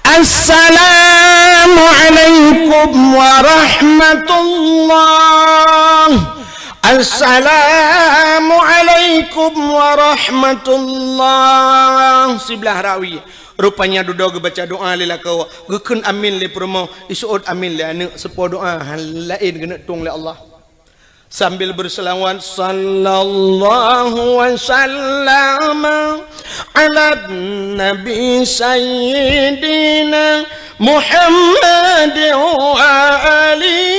"Assalamualaikum warahmatullah. Assalamualaikum warahmatullah." Siblah rawi. Rupanya dudoe geubaca doa lé lakoe, geukheun amin lé peurumoh, iseuôt amin lé aneuk, seupôt doa laén geuneuk tueng lé Allah. Sambil berselawat, "Sallallahu wa sallama ala nabi sayyidina Muhammad wa ali